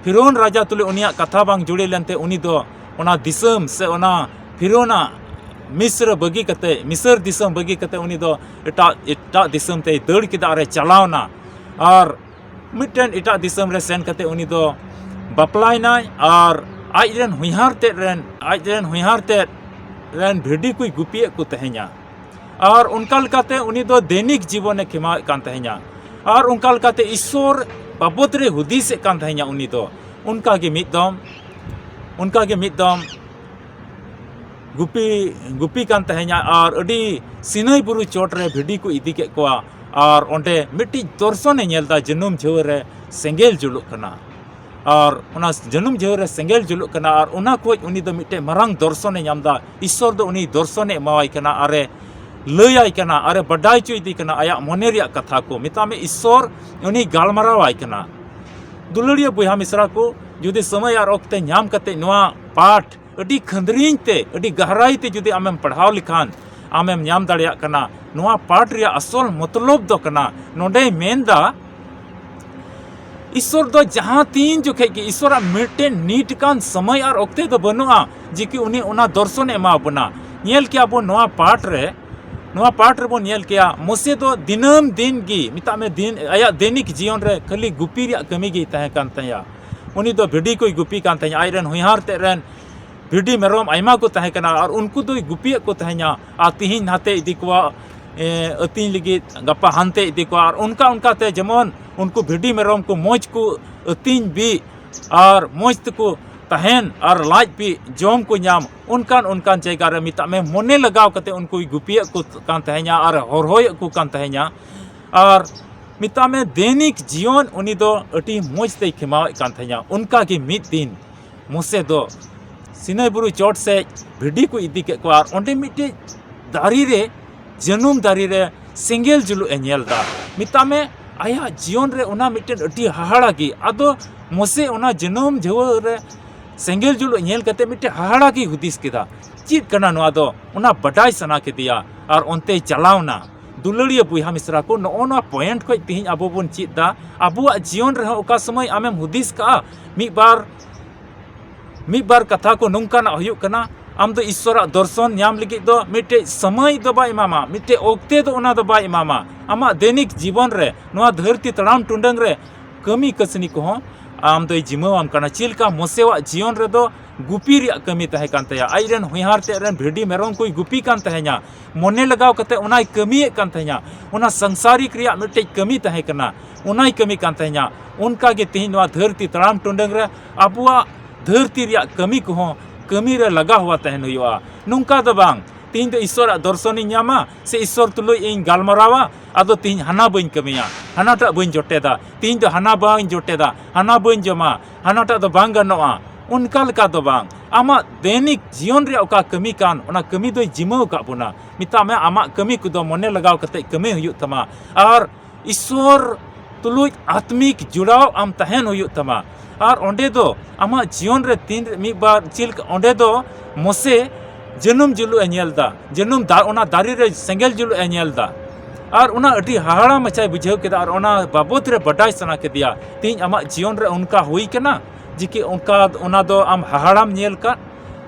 ᱯᱷᱤᱨᱳᱱ ᱨᱟᱡᱟ ᱛᱩᱞᱩᱡ ᱩᱱᱤᱭᱟᱜ ᱠᱟᱛᱷᱟ ᱵᱟᱝ ᱡᱩᱲᱤ ᱞᱮᱱᱛᱮ ᱩᱱᱤ ᱫᱚ ᱚᱱᱟ ᱫᱤᱥᱚᱢ ᱥᱮ ᱚᱱᱟ ᱯᱷᱤᱨᱳᱱᱟᱜ ᱢᱤᱥᱨ ᱵᱟᱹᱜᱤ ᱠᱟᱛᱮ, ᱢᱤᱥᱨ ᱫᱤᱥᱚᱢ ᱵᱟᱹᱜᱤ ᱠᱟᱛᱮ ᱩᱱᱤ ᱫᱚ ᱮᱴᱟᱜ, ᱮᱴᱟᱜ ᱫᱤᱥᱚᱢ ᱛᱮᱭ ᱫᱟᱹᱲ ᱠᱮᱫᱟ ᱟᱨᱮ ᱪᱟᱞᱟᱣᱱᱟ᱾ ᱟᱨ ᱢᱤᱫᱴᱮᱱ ᱮᱴᱟᱜ ᱫᱤᱥᱚᱢ ᱨᱮ ᱥᱮᱱ ᱠᱟᱛᱮ ᱩᱱᱤ ᱫᱚ ᱵᱟᱯᱞᱟᱭᱮᱱᱟᱭ ᱟᱨ ᱟᱡ ᱨᱮᱱ ᱦᱚᱧᱦᱟᱨ ᱛᱮᱫ ᱨᱮᱱ, ᱟᱡ ᱨᱮᱱ ᱦᱚᱧᱦᱟᱨ ᱛᱮᱫ ᱨᱮᱱ ᱵᱷᱤᱰᱤ ᱠᱚᱭ ᱜᱩᱯᱤᱭᱮᱫ ᱠᱚ ᱛᱟᱦᱮᱸᱧᱟ᱾ ᱟᱨ ᱚᱱᱠᱟ ᱞᱮᱠᱟᱛᱮ ᱩᱱᱤ ᱫᱚ ᱫᱮᱱᱤᱠ ᱡᱤᱵᱚᱱᱮ ᱠᱷᱮᱢᱟᱣᱮᱫ ᱠᱟᱱ ᱛᱟᱦᱮᱸᱧᱟ᱾ ᱟᱨ ᱚᱱᱠᱟ ᱞᱮᱠᱟᱛᱮ ᱤᱥᱥᱚᱨ ᱵᱟᱵᱚᱫ ᱨᱮ ᱦᱩᱫᱤᱥᱮᱫ ᱠᱟᱱ ᱛᱟᱦᱮᱸᱧᱟ ᱩᱱᱤ ᱫᱚ᱾ ᱚᱱᱠᱟ ᱜᱮ ᱢᱤᱫ ᱫᱚᱢ, ᱚᱱᱠᱟ ᱜᱮ ᱢᱤᱫ ᱫᱚᱢ ᱜᱩᱯᱤ, ᱜᱩᱯᱤ ᱠᱟᱱ ᱛᱟᱦᱮᱸᱧᱟ ᱟᱨ ᱟᱹᱰᱤ ᱥᱤᱱᱟᱹᱭ ᱵᱩᱨᱩ ᱪᱚᱴ ᱨᱮ ᱵᱷᱤᱰᱤ ᱠᱚ ᱤᱫᱤ ᱠᱮᱫ ᱠᱚᱣᱟ᱾ ᱟᱨ ᱚᱸᱰᱮ ᱢᱤᱫᱴᱤᱡ ᱫᱚᱨᱥᱚᱱᱮ ᱧᱮᱞ ᱮᱫᱟ, ᱡᱟᱹᱱᱩᱢ ᱡᱷᱟᱹᱣᱟᱹ ᱨᱮ ᱥᱮᱸᱜᱮᱞ ᱡᱩᱞᱩᱜ ᱠᱟᱱᱟ᱾ ᱟᱨ ᱚᱱᱟ ᱡᱟᱹᱱᱩᱢ ᱡᱷᱟᱹᱣᱟᱹ ᱨᱮ ᱥᱮᱸᱜᱮᱞ ᱡᱩᱞᱩᱜ ᱠᱟᱱᱟ, ᱟᱨ ᱚᱱᱟ ᱠᱷᱚᱱ ᱩᱱᱤ ᱫᱚ ᱢᱤᱫᱴᱮᱱ ᱢᱟᱨᱟᱝ ᱫᱚᱨᱥᱚᱱᱮ ᱧᱟᱢ ᱮᱫᱟ᱾ ᱤᱥᱥᱚᱨ ᱫᱚ ᱩᱱᱤ ᱫᱚᱨᱥᱚᱱᱮ ᱮᱢᱟᱣᱟᱭ ᱠᱟᱱᱟ, ᱟᱨᱮ ᱞᱟᱹᱭᱟᱭ ᱠᱟᱱᱟ, ᱟᱨᱮ ᱵᱟᱰᱟᱭ ᱦᱚᱪᱚᱭᱮᱫᱮ ᱠᱟᱱᱟ ᱟᱭᱟᱜ ᱢᱚᱱᱮ ᱨᱮᱭᱟᱜ ᱠᱟᱛᱷᱟ ᱠᱚ᱾ ᱢᱮᱛᱟᱜ ᱢᱮ, ᱤᱥᱥᱚᱨ ᱩᱱᱤ ᱜᱟᱞᱢᱟᱨᱟᱣᱟᱭ ᱠᱟᱱᱟ᱾ ᱫᱩᱞᱟᱹᱲᱤᱭᱟᱹ ᱵᱚᱭᱦᱟ ᱢᱤᱥᱨᱟ ᱠᱚ, ᱡᱩᱫᱤ ᱥᱚᱢᱚᱭ ᱟᱨ ᱚᱠᱛᱮ ᱧᱟᱢ ᱠᱟᱛᱮ ᱱᱚᱣᱟ ᱯᱟᱴ ᱟᱹᱰᱤ ᱠᱷᱟᱹᱸᱫᱽᱨᱤᱧ ᱛᱮ, ᱟᱹᱰᱤ ᱜᱟᱦᱨᱟᱭ ᱛᱮ ᱡᱩᱫᱤ ᱟᱢᱮᱢ ᱯᱟᱲᱦᱟᱣ ᱞᱮᱠᱷᱟᱱ, ᱟᱢᱮᱢ ᱧᱟᱢ ᱫᱟᱲᱮᱭᱟᱜ ᱠᱟᱱᱟ ᱱᱚᱣᱟ ᱯᱟᱴ ᱨᱮᱭᱟᱜ ᱟᱥᱚᱞ ᱢᱚᱛᱞᱚᱵ ᱫᱚ ᱠᱟᱱᱟ᱾ ᱱᱚᱰᱮᱭ ᱢᱮᱱᱫᱟ, ᱤᱥᱥᱚᱨ ᱫᱚ ᱡᱟᱦᱟᱸ ᱛᱤᱱ ᱡᱚᱠᱷᱮᱡ ᱜᱮ, ᱤᱥᱥᱚᱨᱟᱜ ᱢᱤᱫᱴᱮᱱ ᱱᱤᱴ ᱠᱟᱱ ᱥᱚᱢᱚᱭ ᱟᱨ ᱚᱠᱛᱮ ᱫᱚ ᱵᱟᱹᱱᱩᱜᱼᱟ ᱡᱮ ᱠᱤ ᱩᱱᱤ ᱚᱱᱟ ᱫᱚᱨᱥᱚᱱᱮ ᱮᱢᱟ ᱵᱚᱱᱟ᱾ ᱧᱮᱞ ᱠᱮᱭᱟ ᱵᱚᱱ ᱱᱚᱣᱟ ᱯᱟᱴ ᱨᱮ, ᱱᱚᱣᱟ ᱯᱟᱴ ᱨᱮᱵᱚᱱ ᱧᱮᱞ ᱠᱮᱭᱟ, ᱢᱳᱥᱮ ᱫᱚ ᱫᱤᱱᱟᱹᱢ ᱫᱤᱱ ᱜᱮ, ᱢᱮᱛᱟᱜ ᱢᱮ, ᱫᱤᱱ, ᱟᱭᱟᱜ ᱫᱮᱱᱤᱠ ᱡᱤᱭᱚᱱ ᱨᱮ ᱠᱷᱟᱹᱞᱤ ᱜᱩᱯᱤ ᱨᱮᱭᱟᱜ ᱠᱟᱹᱢᱤ ᱜᱮ ᱛᱟᱦᱮᱸ ᱠᱟᱱ ᱛᱟᱭᱟ᱾ ᱩᱱᱤ ᱫᱚ ᱵᱷᱤᱰᱤ ᱠᱚᱭ ᱜᱩᱯᱤ ᱠᱟᱱ ᱛᱟᱦᱮᱸᱫ, ᱟᱡ ᱨᱮᱱ ᱦᱚᱧᱦᱟᱨ ᱛᱮᱫ ᱨᱮᱱ ᱵᱷᱤᱰᱤ ᱢᱮᱨᱚᱢ ᱟᱭᱢᱟ ᱠᱚ ᱛᱟᱦᱮᱸ ᱠᱟᱱᱟ, ᱟᱨ ᱩᱱᱠᱩ ᱫᱚᱭ ᱜᱩᱯᱤᱭᱮᱫ ᱠᱚ ᱛᱟᱦᱮᱸᱧᱟ᱾ ᱟᱨ ᱛᱤᱦᱤᱧ ᱱᱟᱛᱮ ᱤᱫᱤ ᱠᱚᱣᱟ, ᱮ, ᱟᱹᱛᱤᱧ ᱞᱟᱹᱜᱤᱫ, ᱜᱟᱯᱟ ᱦᱟᱱᱛᱮ ᱤᱫᱤ ᱠᱚᱣᱟ, ᱟᱨ ᱚᱱᱠᱟ ᱚᱱᱠᱟ ᱛᱮ ᱡᱮᱢᱚᱱ ᱩᱱᱠᱩ ᱵᱷᱤᱰᱤ ᱢᱮᱨᱚᱢ ᱠᱚ ᱢᱚᱡᱽ ᱠᱚ ᱟᱹᱛᱤᱧ ᱵᱤᱜ ᱟᱨ ᱢᱚᱡᱽ ᱛᱮᱠᱚ ᱛᱟᱦᱮᱱ ᱟᱨ ᱞᱟᱡ ᱵᱤᱜ ᱡᱚᱢ ᱠᱚ ᱧᱟᱢ, ᱚᱱᱠᱟᱱ ᱚᱱᱠᱟᱱ ᱡᱟᱭᱜᱟ ᱨᱮ, ᱢᱮᱛᱟᱜ ᱢᱮ, ᱢᱚᱱᱮ ᱞᱟᱜᱟᱣ ᱠᱟᱛᱮ ᱩᱱᱠᱩᱭ ᱜᱩᱯᱤᱭᱮᱫ ᱠᱚ ᱠᱟᱱ ᱛᱟᱦᱮᱸᱧᱟ ᱟᱨ ᱦᱚᱨᱦᱚᱭᱮᱫ ᱠᱚ ᱠᱟᱱ ᱛᱟᱦᱮᱸᱧᱟ᱾ ᱟᱨ ᱢᱮᱛᱟᱜ ᱢᱮ, ᱫᱮᱱᱤᱠ ᱡᱤᱭᱚᱱ ᱩᱱᱤ ᱫᱚ ᱟᱹᱰᱤ ᱢᱚᱡᱽ ᱛᱮᱭ ᱠᱷᱮᱢᱟᱣᱮᱫ ᱠᱟᱱ ᱛᱟᱦᱮᱸᱧᱟ᱾ ᱚᱱᱠᱟ ᱜᱮ ᱢᱤᱫ ᱫᱤᱱ ᱢᱳᱥᱮ ᱫᱚ ᱥᱤᱱᱟᱹᱭ ᱵᱩᱨᱩ ᱪᱚᱴ ᱥᱮᱫ ᱵᱷᱤᱰᱤ ᱠᱚ ᱤᱫᱤ ᱠᱮᱫ ᱠᱚᱣᱟ, ᱟᱨ ᱚᱸᱰᱮ ᱢᱤᱫᱴᱮᱡ ᱫᱟᱨᱮ ᱨᱮ, ᱡᱟᱹᱱᱩᱢ ᱫᱟᱨᱮ ᱨᱮ ᱥᱮᱸᱜᱮᱞ ᱡᱩᱞᱩᱜ ᱮ ᱧᱮᱞ ᱮᱫᱟ᱾ ᱢᱮᱛᱟᱜ ᱢᱮ, ᱟᱭᱟᱜ ᱡᱤᱭᱚᱱ ᱨᱮ ᱚᱱᱟ ᱢᱤᱫᱴᱮᱱ ᱟᱹᱰᱤ ᱦᱟᱦᱟᱲᱟ ᱜᱮ᱾ ᱟᱫᱚ ᱢᱳᱥᱮ ᱚᱱᱟ ᱡᱟᱹᱱᱩᱢ ᱡᱷᱟᱹᱣᱟᱹ ᱨᱮ ᱥᱮᱸᱜᱮᱞ ᱡᱩᱞᱩᱜ ᱧᱮᱞ ᱠᱟᱛᱮ ᱢᱤᱫᱴᱮᱱ ᱦᱟᱦᱟᱲᱟ ᱜᱮᱭ ᱦᱩᱫᱤᱥ ᱠᱮᱫᱟ, "ᱪᱮᱫ ᱠᱟᱱᱟ ᱱᱚᱣᱟ ᱫᱚ?" ᱚᱱᱟ ᱵᱟᱰᱟᱭ ᱥᱟᱱᱟ ᱠᱮᱫᱮᱭᱟ, ᱟᱨ ᱚᱱᱛᱮᱭ ᱪᱟᱞᱟᱣᱱᱟ᱾ ᱫᱩᱞᱟᱹᱲᱤᱭᱟᱹ ᱵᱚᱭᱦᱟ ᱢᱤᱥᱨᱟ ᱠᱚ, ᱱᱚᱜᱼᱚ ᱱᱚᱣᱟ ᱯᱚᱭᱮᱱᱴ ᱠᱷᱚᱱ ᱛᱤᱦᱤᱧ ᱟᱵᱚ ᱵᱚᱱ ᱪᱮᱫ ᱮᱫᱟ᱾ ᱟᱵᱚᱣᱟᱜ ᱡᱤᱭᱚᱱ ᱨᱮᱦᱚᱸ ᱚᱠᱟ ᱥᱚᱢᱚᱭ ᱟᱢᱮᱢ ᱦᱩᱫᱤᱥ ᱠᱟᱜᱼᱟ, ᱢᱤᱫ ᱵᱟᱨ, ᱢᱤᱫ ᱵᱟᱨ ᱠᱟᱛᱷᱟ ᱠᱚ ᱱᱚᱝᱠᱟᱱᱟᱜ ᱦᱩᱭᱩᱜ ᱠᱟᱱᱟ, ᱟᱢ ᱫᱚ ᱤᱥᱥᱚᱨᱟᱜ ᱫᱚᱨᱥᱚᱱ ᱧᱟᱢ ᱞᱟᱹᱜᱤᱫ ᱫᱚ ᱢᱤᱫᱴᱮᱡ ᱥᱚᱢᱚᱭ ᱫᱚ ᱵᱟᱭ ᱮᱢᱟᱢᱟ, ᱢᱤᱫᱴᱮᱡ ᱚᱠᱛᱮ ᱫᱚ ᱚᱱᱟ ᱫᱚ ᱵᱟᱭ ᱮᱢᱟᱢᱟ᱾ ᱟᱢᱟᱜ ᱫᱮᱱᱤᱠ ᱡᱤᱵᱚᱱ ᱨᱮ, ᱱᱚᱣᱟ ᱫᱷᱟᱹᱨᱛᱤ ᱛᱟᱲᱟᱢ ᱴᱩᱰᱟᱹᱝ ᱨᱮ ᱠᱟᱹᱢᱤ ᱠᱟᱹᱥᱱᱤ ᱠᱚᱦᱚᱸ ᱟᱢ ᱫᱚᱭ ᱡᱤᱢᱟᱹᱣᱟᱢ ᱠᱟᱱᱟ᱾ ᱪᱮᱫ ᱞᱮᱠᱟ ᱢᱳᱥᱮᱣᱟᱜ ᱡᱤᱭᱚᱱ ᱨᱮᱫᱚ ᱜᱩᱯᱤ ᱨᱮᱭᱟᱜ ᱠᱟᱹᱢᱤ ᱛᱟᱦᱮᱸ ᱠᱟᱱ ᱛᱟᱭᱟ, ᱟᱡ ᱨᱮᱱ ᱦᱚᱧᱦᱟᱨ ᱛᱮᱫ ᱨᱮᱱ ᱵᱷᱤᱰᱤ ᱢᱮᱨᱚᱢ ᱠᱚᱭ ᱜᱩᱯᱤ ᱠᱟᱱ ᱛᱟᱦᱮᱸᱧᱟ, ᱢᱚᱱᱮ ᱞᱟᱜᱟᱣ ᱠᱟᱛᱮ ᱚᱱᱟᱭ ᱠᱟᱹᱢᱤᱭᱮᱫ ᱠᱟᱱ ᱛᱟᱦᱮᱸᱧᱟ, ᱚᱱᱟ ᱥᱚᱝᱥᱟᱨᱤᱠ ᱨᱮᱭᱟᱜ ᱢᱤᱫᱴᱮᱡ ᱠᱟᱹᱢᱤ ᱛᱟᱦᱮᱸ ᱠᱟᱱᱟ, ᱚᱱᱟᱭ ᱠᱟᱹᱢᱤ ᱠᱟᱱ ᱛᱟᱦᱮᱸᱧᱟ᱾ ᱚᱱᱠᱟ ᱜᱮ ᱛᱮᱦᱮᱧ ᱱᱚᱣᱟ ᱫᱷᱟᱹᱨᱛᱤ ᱛᱟᱲᱟᱢ ᱴᱩᱰᱟᱹᱝ ᱨᱮ ᱟᱵᱚᱣᱟᱜ ᱫᱷᱟᱹᱨᱛᱤ ᱨᱮᱭᱟᱜ ᱠᱟᱹᱢᱤ ᱠᱚᱦᱚᱸ ᱠᱟᱹᱢᱤ ᱨᱮ ᱞᱟᱜᱟᱣ ᱦᱩᱭᱟ ᱛᱟᱦᱮᱱ ᱦᱩᱭᱩᱜᱼᱟ᱾ ᱱᱚᱝᱠᱟ ᱫᱚ ᱵᱟᱝ, ᱛᱤᱦᱤᱧ ᱫᱚ ᱤᱥᱥᱚᱨᱟᱜ ᱫᱚᱨᱥᱚᱱᱤᱧ ᱧᱟᱢᱟ, ᱥᱮ ᱤᱥᱥᱚᱨ ᱛᱩᱞᱩᱡ ᱤᱧ ᱜᱟᱞᱢᱟᱨᱟᱣᱟ, ᱟᱫᱚ ᱛᱤᱦᱤᱧ ᱦᱟᱱᱟ ᱵᱟᱹᱧ ᱠᱟᱹᱢᱤᱭᱟ, ᱦᱟᱱᱟᱴᱟᱜ ᱵᱟᱹᱧ ᱡᱚᱴᱮᱫᱟ, ᱛᱤᱦᱤᱧ ᱫᱚ ᱦᱟᱱᱟ ᱵᱟᱹᱧ ᱡᱚᱴᱮᱫᱟ, ᱦᱟᱱᱟ ᱵᱟᱹᱧ ᱡᱚᱢᱟ, ᱦᱟᱱᱟᱴᱟᱜ ᱫᱚ ᱵᱟᱝ ᱜᱟᱱᱚᱜᱼᱟ, ᱚᱱᱠᱟ ᱞᱮᱠᱟ ᱫᱚ ᱵᱟᱝ᱾ ᱟᱢᱟᱜ ᱫᱮᱱᱤᱠ ᱡᱤᱭᱚᱱ ᱨᱮᱭᱟᱜ ᱚᱠᱟ ᱠᱟᱹᱢᱤ ᱠᱟᱱ, ᱚᱱᱟ ᱠᱟᱹᱢᱤ ᱫᱚᱭ ᱡᱤᱢᱟᱹᱣ ᱟᱠᱟᱫ ᱵᱚᱱᱟ᱾ ᱢᱮᱛᱟᱜ ᱢᱮ, ᱟᱢᱟᱜ ᱠᱟᱹᱢᱤ ᱠᱚᱫᱚ ᱢᱚᱱᱮ ᱞᱟᱜᱟᱣ ᱠᱟᱛᱮ ᱠᱟᱹᱢᱤ ᱦᱩᱭᱩᱜ ᱛᱟᱢᱟ᱾ ᱟᱨ ᱤᱥᱥᱚᱨ ᱛᱩᱞᱩᱡ ᱟᱛᱢᱤᱠ ᱡᱚᱲᱟᱣ ᱟᱢ ᱛᱟᱦᱮᱱ ᱦᱩᱭᱩᱜ ᱛᱟᱢᱟ᱾ ᱟᱨ ᱚᱸᱰᱮ ᱫᱚ ᱟᱢᱟᱜ ᱡᱤᱭᱚᱱ ᱨᱮ ᱛᱤᱱ ᱨᱮ ᱢᱤᱫ ᱵᱟᱨ ᱪᱮᱫ ᱞᱮᱠᱟ, ᱚᱸᱰᱮ ᱫᱚ ᱢᱚᱥᱮ ᱡᱟᱹᱱᱩᱢ ᱡᱩᱞᱩᱜ ᱮ ᱧᱮᱞ ᱮᱫᱟ, ᱡᱟᱹᱱᱩᱢ ᱫᱟ-, ᱚᱱᱟ ᱫᱟᱨᱮ ᱨᱮ ᱥᱮᱸᱜᱮᱞ ᱡᱩᱞᱩᱜ ᱮ ᱧᱮᱞ ᱮᱫᱟ᱾ ᱟᱨ ᱚᱱᱟ ᱟᱹᱰᱤ ᱦᱟᱦᱟᱲᱟ ᱢᱟᱪᱷᱟᱭ ᱵᱩᱡᱷᱟᱹᱣ ᱠᱮᱫᱟ, ᱟᱨ ᱚᱱᱟ ᱵᱟᱵᱚᱫ ᱨᱮ ᱵᱟᱰᱟᱭ ᱥᱟᱱᱟ ᱠᱮᱫᱮᱭᱟ, "ᱛᱮᱦᱮᱧ ᱟᱢᱟᱜ ᱡᱤᱭᱚᱱ ᱨᱮ ᱚᱱᱠᱟ ᱦᱩᱭ ᱠᱟᱱᱟ ᱡᱮ ᱠᱤ ᱚᱱᱠᱟ, ᱚᱱᱟ ᱫᱚ ᱟᱢ ᱦᱟᱦᱟᱲᱟᱢ ᱧᱮᱞ ᱠᱟᱫ?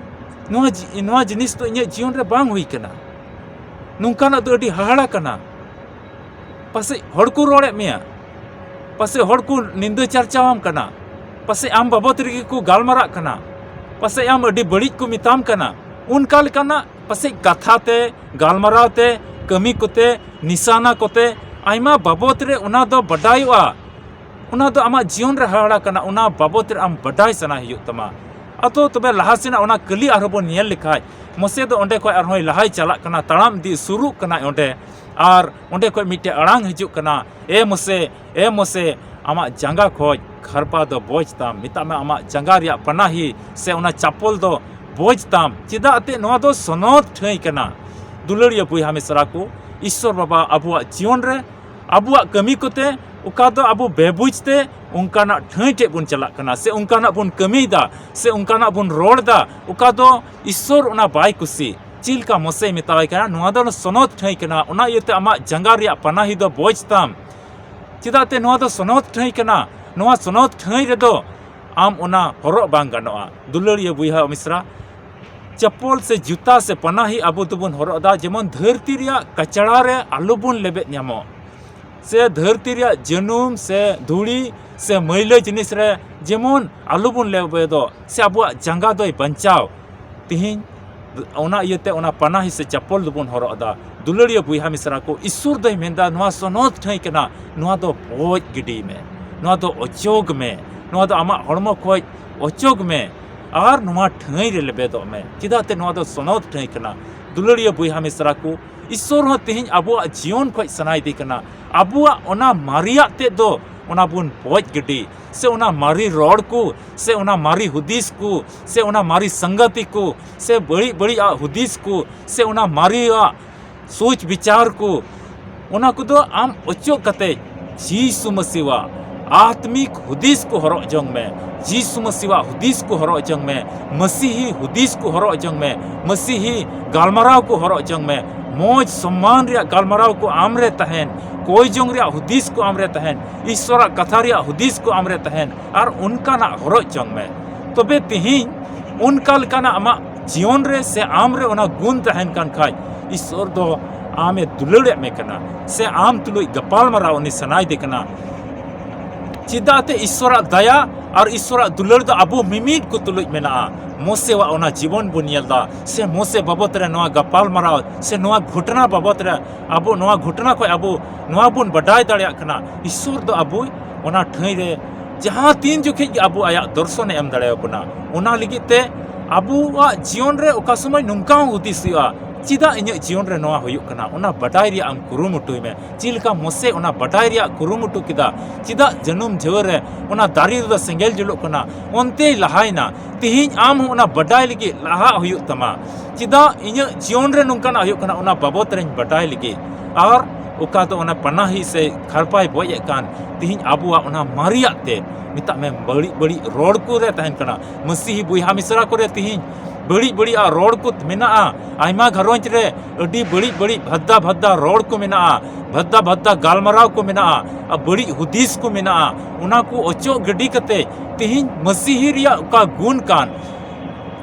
ᱱᱚᱣᱟ ᱡᱤ-, ᱱᱚᱣᱟ ᱡᱤᱱᱤᱥ ᱫᱚ ᱤᱧᱟᱹᱜ ᱡᱤᱭᱚᱱ ᱨᱮ ᱵᱟᱝ ᱦᱩᱭ ᱠᱟᱱᱟ, ᱱᱚᱝᱠᱟᱱᱟᱜ ᱫᱚ ᱟᱹᱰᱤ ᱦᱟᱦᱟᱲᱟ ᱠᱟᱱᱟ᱾ ᱯᱟᱥᱮᱡ ᱦᱚᱲ ᱠᱚ ᱨᱚᱲᱮᱫ ᱢᱮᱭᱟ, ᱯᱟᱥᱮᱡ ᱦᱚᱲ ᱠᱚ ᱱᱤᱸᱫᱟᱹ ᱪᱟᱨᱪᱟᱣᱟᱢ ᱠᱟᱱᱟ, ᱯᱟᱥᱮᱡ ᱟᱢ ᱵᱟᱵᱚᱫ ᱨᱮᱜᱮ ᱠᱚ ᱜᱟᱞᱢᱟᱨᱟᱜ ᱠᱟᱱᱟ, ᱯᱟᱥᱮᱡ ᱟᱢ ᱟᱹᱰᱤ ᱵᱟᱹᱲᱤᱡ ᱠᱚ ᱢᱮᱛᱟᱢ ᱠᱟᱱᱟ, ᱚᱱᱠᱟ ᱞᱮᱠᱟᱱᱟᱜ ᱯᱟᱥᱮᱡ ᱠᱟᱛᱷᱟ ᱛᱮ, ᱜᱟᱞᱢᱟᱨᱟᱣ ᱛᱮ, ᱠᱟᱹᱢᱤ ᱠᱚᱛᱮ, ᱱᱤᱥᱟᱱᱟ ᱠᱚᱛᱮ, ᱟᱭᱢᱟ ᱵᱟᱵᱚᱫ ᱨᱮ ᱚᱱᱟ ᱫᱚ ᱵᱟᱰᱟᱭᱚᱜᱼᱟ᱾ ᱚᱱᱟ ᱫᱚ ᱟᱢᱟᱜ ᱡᱤᱭᱚᱱ ᱨᱮ ᱦᱟᱦᱟᱲᱟ ᱠᱟᱱᱟ, ᱚᱱᱟ ᱵᱟᱵᱚᱫ ᱨᱮ ᱟᱢ ᱵᱟᱰᱟᱭ ᱥᱟᱱᱟ ᱦᱩᱭᱩᱜ ᱛᱟᱢᱟ᱾ ᱟᱫᱚ ᱛᱚᱵᱮ ᱞᱟᱦᱟ ᱥᱮᱱᱟᱜ ᱚᱱᱟ ᱠᱟᱹᱞᱤ ᱟᱨᱦᱚᱸ ᱵᱚᱱ ᱧᱮᱞ ᱞᱮᱠᱷᱟᱡ, ᱢᱚᱥᱮ ᱫᱚ ᱚᱸᱰᱮ ᱠᱷᱚᱡ ᱟᱨᱦᱚᱸᱭ ᱞᱟᱦᱟᱭ ᱪᱟᱞᱟᱜ ᱠᱟᱱᱟ, ᱛᱟᱲᱟᱢ ᱤᱫᱤ ᱥᱩᱨᱩᱜ ᱠᱟᱱᱟᱭ ᱚᱸᱰᱮ, ᱟᱨ ᱚᱸᱰᱮ ᱠᱷᱚᱡ ᱢᱤᱫᱴᱮᱡ ᱟᱲᱟᱝ ᱦᱤᱡᱩᱜ ᱠᱟᱱᱟ, "ᱮ ᱢᱚᱥᱮ, ᱮ ᱢᱚᱥᱮ, ᱟᱢᱟᱜ ᱡᱟᱸᱜᱟ ᱠᱷᱚᱡ ᱠᱷᱟᱨᱯᱟ ᱫᱚ ᱵᱚᱡᱽ ᱛᱟᱢ", ᱢᱮᱛᱟᱜ ᱢᱮ, ᱟᱢᱟᱜ ᱡᱟᱸᱜᱟ ᱨᱮᱭᱟᱜ ᱯᱟᱱᱟᱦᱤ ᱥᱮ ᱚᱱᱟ ᱪᱟᱯᱚᱞ ᱫᱚ ᱵᱚᱡᱽ ᱛᱟᱢ᱾ ᱪᱮᱫᱟᱜ ᱛᱮ ᱱᱚᱣᱟ ᱫᱚ ᱥᱚᱱᱚᱛ ᱴᱷᱟᱹᱭ ᱠᱟᱱᱟ᱾ ᱫᱩᱞᱟᱹᱲᱤᱭᱟᱹ ᱵᱚᱭᱦᱟ ᱢᱤᱥᱨᱟ ᱠᱚ, ᱤᱥᱥᱚᱨ ᱵᱟᱵᱟ ᱟᱵᱚᱣᱟᱜ ᱡᱤᱭᱚᱱ ᱨᱮ ᱟᱵᱚᱣᱟᱜ ᱠᱟᱹᱢᱤ ᱠᱚᱛᱮ ᱚᱠᱟ ᱫᱚ ᱟᱵᱚ ᱵᱮᱵᱩᱡᱽ ᱛᱮ ᱚᱱᱠᱟᱱᱟᱜ ᱴᱷᱟᱹᱭ ᱴᱷᱮᱡ ᱵᱚᱱ ᱪᱟᱞᱟᱜ ᱠᱟᱱᱟ, ᱥᱮ ᱚᱱᱠᱟᱱᱟᱜ ᱵᱚᱱ ᱠᱟᱹᱢᱤᱭᱮᱫᱟ, ᱥᱮ ᱚᱱᱠᱟᱱᱟᱜ ᱵᱚᱱ ᱨᱚᱲ ᱮᱫᱟ, ᱚᱠᱟ ᱫᱚ ᱤᱥᱥᱚᱨ ᱚᱱᱟ ᱵᱟᱭ ᱠᱩᱥᱤ᱾ ᱪᱮᱫ ᱞᱮᱠᱟ ᱢᱚᱥᱮᱭ ᱢᱮᱛᱟᱣᱟᱭ ᱠᱟᱱᱟ, "ᱱᱚᱣᱟ ᱫᱚ ᱥᱚᱱᱚᱛ ᱴᱷᱟᱹᱭ ᱠᱟᱱᱟ, ᱚᱱᱟ ᱤᱭᱟᱹᱛᱮ ᱟᱢᱟᱜ ᱡᱟᱸᱜᱟ ᱨᱮᱭᱟᱜ ᱯᱟᱱᱟᱦᱤ ᱫᱚ ᱵᱚᱡᱽ ᱛᱟᱢ᱾ ᱪᱮᱫᱟᱜ ᱛᱮ ᱱᱚᱣᱟ ᱫᱚ ᱥᱚᱱᱚᱛ ᱴᱷᱟᱹᱭ ᱠᱟᱱᱟ, ᱱᱚᱣᱟ ᱥᱚᱱᱚᱛ ᱴᱷᱟᱹᱭ ᱨᱮᱫᱚ ᱟᱢ ᱚᱱᱟ ᱦᱚᱨᱚᱜ ᱵᱟᱝ ᱜᱟᱱᱚᱜᱼᱟ᱾" ᱫᱩᱞᱟᱹᱲᱤᱭᱟᱹ ᱵᱚᱭᱦᱟ ᱢᱤᱥᱨᱟ, ᱪᱟᱯᱚᱞ ᱥᱮ ᱡᱩᱛᱟ ᱥᱮ ᱯᱟᱱᱟᱦᱤ ᱟᱵᱚ ᱫᱚᱵᱚᱱ ᱦᱚᱨᱚᱜ ᱮᱫᱟ, ᱡᱮᱢᱚᱱ ᱫᱷᱟᱹᱨᱛᱤ ᱨᱮᱭᱟᱜ ᱠᱟᱪᱲᱟ ᱨᱮ ᱟᱞᱚ ᱵᱚᱱ ᱞᱮᱵᱮᱫ ᱧᱟᱢᱚᱜ, ᱥᱮ ᱫᱷᱟᱹᱨᱛᱤ ᱨᱮᱭᱟᱜ ᱡᱟᱹᱱᱩᱢ ᱥᱮ ᱫᱷᱩᱲᱤ ᱥᱮ ᱢᱟᱹᱭᱞᱟᱹ ᱡᱤᱱᱤᱥ ᱨᱮ ᱡᱮᱢᱚᱱ ᱟᱞᱚ ᱵᱚᱱ ᱞᱮᱵᱮᱫᱚᱜ, ᱥᱮ ᱟᱵᱚᱣᱟᱜ ᱡᱟᱸᱜᱟ ᱫᱚᱭ ᱵᱟᱧᱪᱟᱣ᱾ ᱛᱤᱦᱤᱧ ᱚᱱᱟ ᱤᱭᱟᱹᱛᱮ ᱚᱱᱟ ᱯᱟᱱᱟᱦᱤ ᱥᱮ ᱪᱟᱯᱚᱞ ᱫᱚᱵᱚᱱ ᱦᱚᱨᱚᱜ ᱮᱫᱟ᱾ ᱫᱩᱞᱟᱹᱲᱤᱭᱟᱹ ᱵᱚᱭᱦᱟ ᱢᱤᱥᱨᱟ ᱠᱚ, ᱤᱥᱥᱚᱨ ᱫᱚᱭ ᱢᱮᱱᱫᱟ, ᱱᱚᱣᱟ ᱥᱚᱱᱚᱛ ᱴᱷᱟᱹᱭ ᱠᱟᱱᱟ, ᱱᱚᱣᱟ ᱫᱚ ᱵᱚᱡ ᱜᱤᱰᱤᱭ ᱢᱮ, ᱱᱚᱣᱟ ᱫᱚ ᱚᱪᱚᱜᱽ ᱢᱮ, ᱱᱚᱣᱟ ᱫᱚ ᱟᱢᱟᱜ ᱦᱚᱲᱢᱚ ᱠᱷᱚᱡ ᱚᱪᱚᱜᱽ ᱢᱮ ᱟᱨ ᱱᱚᱣᱟ ᱴᱷᱟᱹᱭ ᱨᱮ ᱞᱮᱵᱮᱫᱚᱜ ᱢᱮ, ᱪᱮᱫᱟᱜ ᱛᱮ ᱱᱚᱣᱟ ᱫᱚ ᱥᱚᱱᱚᱛ ᱴᱷᱟᱹᱭ ᱠᱟᱱᱟ᱾ ᱫᱩᱞᱟᱹᱲᱤᱭᱟᱹ ᱵᱚᱭᱦᱟ ᱢᱤᱥᱨᱟ ᱠᱚ, ᱤᱥᱥᱚᱨ ᱦᱚᱸ ᱛᱮᱦᱮᱧ ᱟᱵᱚᱣᱟᱜ ᱡᱤᱭᱚᱱ ᱠᱷᱚᱱ ᱥᱟᱱᱟᱭᱮᱫᱮ ᱠᱟᱱᱟ, ᱟᱵᱚᱣᱟᱜ ᱚᱱᱟ ᱢᱟᱨᱮᱭᱟᱜ ᱛᱮᱫ ᱫᱚ ᱚᱱᱟ ᱵᱚᱱ ᱵᱚᱡ ᱜᱤᱰᱤ, ᱥᱮ ᱚᱱᱟ ᱢᱟᱨᱮ ᱨᱚᱲ ᱠᱚ, ᱥᱮ ᱚᱱᱟ ᱢᱟᱨᱮ ᱦᱩᱫᱤᱥ ᱠᱚ, ᱥᱮ ᱚᱱᱟ ᱢᱟᱨᱮ ᱥᱟᱝᱜᱟᱛᱤ ᱠᱚ, ᱥᱮ ᱵᱟᱹᱲᱤᱡ ᱵᱟᱹᱲᱤᱡᱟᱜ ᱦᱩᱫᱤᱥ ᱠᱚ, ᱥᱮ ᱚᱱᱟ ᱢᱟᱨᱮᱭᱟᱜ ᱥᱳᱪ ᱵᱤᱪᱟᱨ ᱠᱚ, ᱚᱱᱟ ᱠᱚᱫᱚ ᱟᱢ ᱚᱪᱚᱜ ᱠᱟᱛᱮ ᱡᱤᱥᱩ ᱢᱟᱹᱥᱤᱣᱟᱜ ᱟᱛᱢᱤᱠ ᱦᱩᱫᱤᱥ ᱠᱚ ᱦᱚᱨᱚᱜ ᱡᱚᱝ ᱢᱮ᱾ ᱡᱤᱥᱩ ᱢᱟᱹᱥᱤᱣᱟᱜ ᱦᱩᱫᱤᱥ ᱠᱚ ᱦᱚᱨᱚᱜ ᱡᱚᱝ ᱢᱮ᱾ ᱢᱟᱹᱥᱤᱦᱤ ᱦᱩᱫᱤᱥ ᱠᱚ ᱦᱚᱨᱚᱜ ᱡᱚᱝ ᱢᱮ᱾ ᱢᱟᱹᱥᱤᱦᱤ ᱜᱟᱞᱢᱟᱨᱟᱣ ᱠᱚ ᱦᱚᱨᱚᱜ ᱡᱚᱝ ᱢᱮ᱾ ᱢᱚᱡᱽ ᱥᱚᱢᱢᱟᱱ ᱨᱮᱭᱟᱜ ᱜᱟᱞᱢᱟᱨᱟᱣ ᱠᱚ ᱟᱢ ᱨᱮ ᱛᱟᱦᱮᱱ, ᱠᱚᱭ ᱡᱚᱝ ᱨᱮᱭᱟᱜ ᱦᱩᱫᱤᱥ ᱠᱚ ᱟᱢ ᱨᱮ ᱛᱟᱦᱮᱱ, ᱤᱥᱥᱚᱨᱟᱜ ᱠᱟᱛᱷᱟ ᱨᱮᱭᱟᱜ ᱦᱩᱫᱤᱥ ᱠᱚ ᱟᱢ ᱨᱮ ᱛᱟᱦᱮᱱ, ᱟᱨ ᱚᱱᱠᱟᱱᱟᱜ ᱦᱚᱨᱚᱜ ᱡᱚᱝ ᱢᱮ᱾ ᱛᱚᱵᱮ ᱛᱮᱦᱮᱧ ᱚᱱᱠᱟ ᱞᱮᱠᱟᱱᱟᱜ ᱟᱢᱟᱜ ᱡᱤᱭᱚᱱ ᱨᱮ ᱥᱮ ᱟᱢ ᱨᱮ ᱚᱱᱟ ᱜᱩᱱ ᱛᱟᱦᱮᱱ ᱠᱟᱱ ᱠᱷᱟᱡ, ᱤᱥᱥᱚᱨ ᱫᱚ ᱟᱢᱮ ᱫᱩᱞᱟᱹᱲᱮᱫ ᱢᱮ ᱠᱟᱱᱟ, ᱥᱮ ᱟᱢ ᱛᱩᱞᱩᱡ ᱜᱟᱯᱟᱞ ᱢᱟᱨᱟᱣ ᱩᱱᱤ ᱥᱟᱱᱟᱭᱮᱫᱮ ᱠᱟᱱᱟ᱾ ᱪᱮᱫᱟᱜ ᱛᱮ ᱤᱥᱥᱚᱨᱟᱜ ᱫᱟᱭᱟ ᱟᱨ ᱤᱥᱥᱚᱨᱟᱜ ᱫᱩᱞᱟᱹᱲ ᱫᱚ ᱟᱵᱚ ᱢᱤᱢᱤᱫ ᱠᱚ ᱛᱩᱞᱩᱡ ᱢᱮᱱᱟᱜᱼᱟ᱾ ᱢᱳᱥᱮᱣᱟᱜ ᱚᱱᱟ ᱡᱤᱵᱚᱱ ᱵᱚᱱ ᱧᱮᱞ ᱮᱫᱟ, ᱥᱮ ᱢᱳᱥᱮ ᱵᱟᱵᱚᱛ ᱨᱮ ᱱᱚᱣᱟ ᱜᱟᱯᱟᱞ ᱢᱟᱨᱟᱣ, ᱥᱮ ᱱᱚᱣᱟ ᱜᱷᱚᱴᱚᱱᱟ ᱵᱟᱵᱚᱛ ᱨᱮ ᱟᱵᱚ ᱱᱚᱣᱟ ᱜᱷᱚᱴᱚᱱᱟ ᱠᱷᱚᱱ ᱟᱵᱚ ᱱᱚᱣᱟ ᱵᱚᱱ ᱵᱟᱰᱟᱭ ᱫᱟᱲᱮᱭᱟᱜ ᱠᱟᱱᱟ, ᱤᱥᱥᱚᱨ ᱫᱚ ᱟᱵᱚ ᱚᱱᱟ ᱴᱷᱟᱹᱭ ᱨᱮ ᱡᱟᱦᱟᱸ ᱛᱤᱱ ᱡᱚᱠᱷᱮᱡ ᱜᱮ ᱟᱵᱚ ᱟᱭᱟᱜ ᱫᱚᱨᱥᱚᱱᱮ ᱮᱢ ᱫᱟᱲᱮᱭᱟᱵᱚᱱᱟ᱾ ᱚᱱᱟ ᱞᱟᱹᱜᱤᱫ ᱛᱮ ᱟᱵᱚᱣᱟᱜ ᱡᱤᱭᱚᱱ ᱨᱮ ᱚᱠᱟ ᱥᱚᱢᱚᱭ ᱱᱚᱝᱠᱟ ᱦᱚᱸ ᱦᱩᱫᱤᱥ ᱦᱩᱭᱩᱜᱼᱟ, ᱪᱮᱫᱟᱜ ᱤᱧᱟᱹᱜ ᱡᱤᱭᱚᱱ ᱨᱮ ᱱᱚᱣᱟ ᱦᱩᱭᱩᱜ ᱠᱟᱱᱟ? ᱚᱱᱟ ᱵᱟᱰᱟᱭ ᱨᱮᱭᱟᱜ ᱟᱢ ᱠᱩᱨᱩᱢᱩᱴᱩᱭ ᱢᱮ᱾ ᱪᱮᱫ ᱞᱮᱠᱟ ᱢᱳᱥᱮ ᱚᱱᱟ ᱵᱟᱰᱟᱭ ᱨᱮᱭᱟᱜ ᱠᱩᱨᱩᱢᱩᱴᱩ ᱠᱮᱫᱟ, ᱪᱮᱫᱟᱜ ᱡᱟᱹᱱᱩᱢ ᱡᱷᱟᱹᱣᱟᱹ ᱨᱮ ᱚᱱᱟ ᱫᱟᱨᱮ ᱨᱮᱫᱚ ᱥᱮᱸᱜᱮᱞ ᱡᱩᱞᱩᱜ ᱠᱟᱱᱟ, ᱚᱱᱛᱮᱭ ᱞᱟᱦᱟᱭᱮᱱᱟ᱾ ᱛᱮᱦᱮᱧ ᱟᱢ ᱦᱚᱸ ᱚᱱᱟ ᱵᱟᱰᱟᱭ ᱞᱟᱹᱜᱤᱫ ᱞᱟᱦᱟᱜ ᱦᱩᱭᱩᱜ ᱛᱟᱢᱟ᱾ ᱪᱮᱫᱟᱜ ᱤᱧᱟᱹᱜ ᱡᱤᱭᱚᱱ ᱨᱮ ᱱᱚᱝᱠᱟᱱᱟᱜ ᱦᱩᱭᱩᱜ ᱠᱟᱱᱟ, ᱚᱱᱟ ᱵᱟᱵᱚᱛ ᱨᱮᱧ ᱵᱟᱰᱟᱭ ᱞᱟᱹᱜᱤᱫ᱾ ᱟᱨ ᱚᱠᱟ ᱫᱚ ᱚᱱᱟ ᱯᱟᱱᱟᱦᱤ ᱥᱮ ᱠᱷᱟᱨᱯᱟᱭ ᱵᱚᱡ ᱮᱫ ᱠᱟᱱ, ᱛᱮᱦᱮᱧ ᱟᱵᱚᱣᱟᱜ ᱚᱱᱟ ᱢᱟᱨᱮᱭᱟᱜ ᱛᱮ, ᱢᱮᱛᱟᱜ ᱢᱮ, ᱵᱟᱹᱲᱤᱡ ᱵᱟᱹᱲᱤᱡ ᱨᱚᱲ ᱠᱚᱨᱮ ᱛᱟᱦᱮᱱ ᱠᱟᱱᱟ᱾ ᱢᱟᱹᱥᱤᱦᱤ ᱵᱚᱭᱦᱟ ᱢᱤᱥᱨᱟ ᱠᱚᱨᱮ ᱛᱮᱦᱮᱧ ᱵᱟᱹᱲᱤᱡ ᱵᱟᱹᱲᱤᱡ ᱟᱜ ᱨᱚᱲ ᱠᱚ ᱢᱮᱱᱟᱜᱼᱟ᱾ ᱟᱭᱢᱟ ᱜᱷᱟᱨᱚᱸᱡᱽ ᱨᱮ ᱟᱹᱰᱤ ᱵᱟᱹᱲᱤᱡ ᱵᱟᱹᱲᱤᱡ ᱵᱷᱟᱫᱫᱟ ᱵᱷᱟᱫᱫᱟ ᱨᱚᱲ ᱠᱚ ᱢᱮᱱᱟᱜᱼᱟ, ᱵᱷᱟᱫᱫᱟ ᱵᱷᱟᱫᱫᱟ ᱜᱟᱞᱢᱟᱨᱟᱣ ᱠᱚ ᱢᱮᱱᱟᱜᱼᱟ, ᱟᱨ ᱵᱟᱹᱲᱤᱡ ᱦᱩᱫᱤᱥ ᱠᱚ ᱢᱮᱱᱟᱜᱼᱟ᱾ ᱚᱱᱟ ᱠᱚ ᱚᱪᱚᱜ ᱜᱤᱰᱤ ᱠᱟᱛᱮ ᱛᱮᱦᱮᱧ ᱢᱟᱹᱥᱤᱦᱤ ᱨᱮᱭᱟᱜ ᱚᱠᱟ ᱜᱩᱱ ᱠᱟᱱ,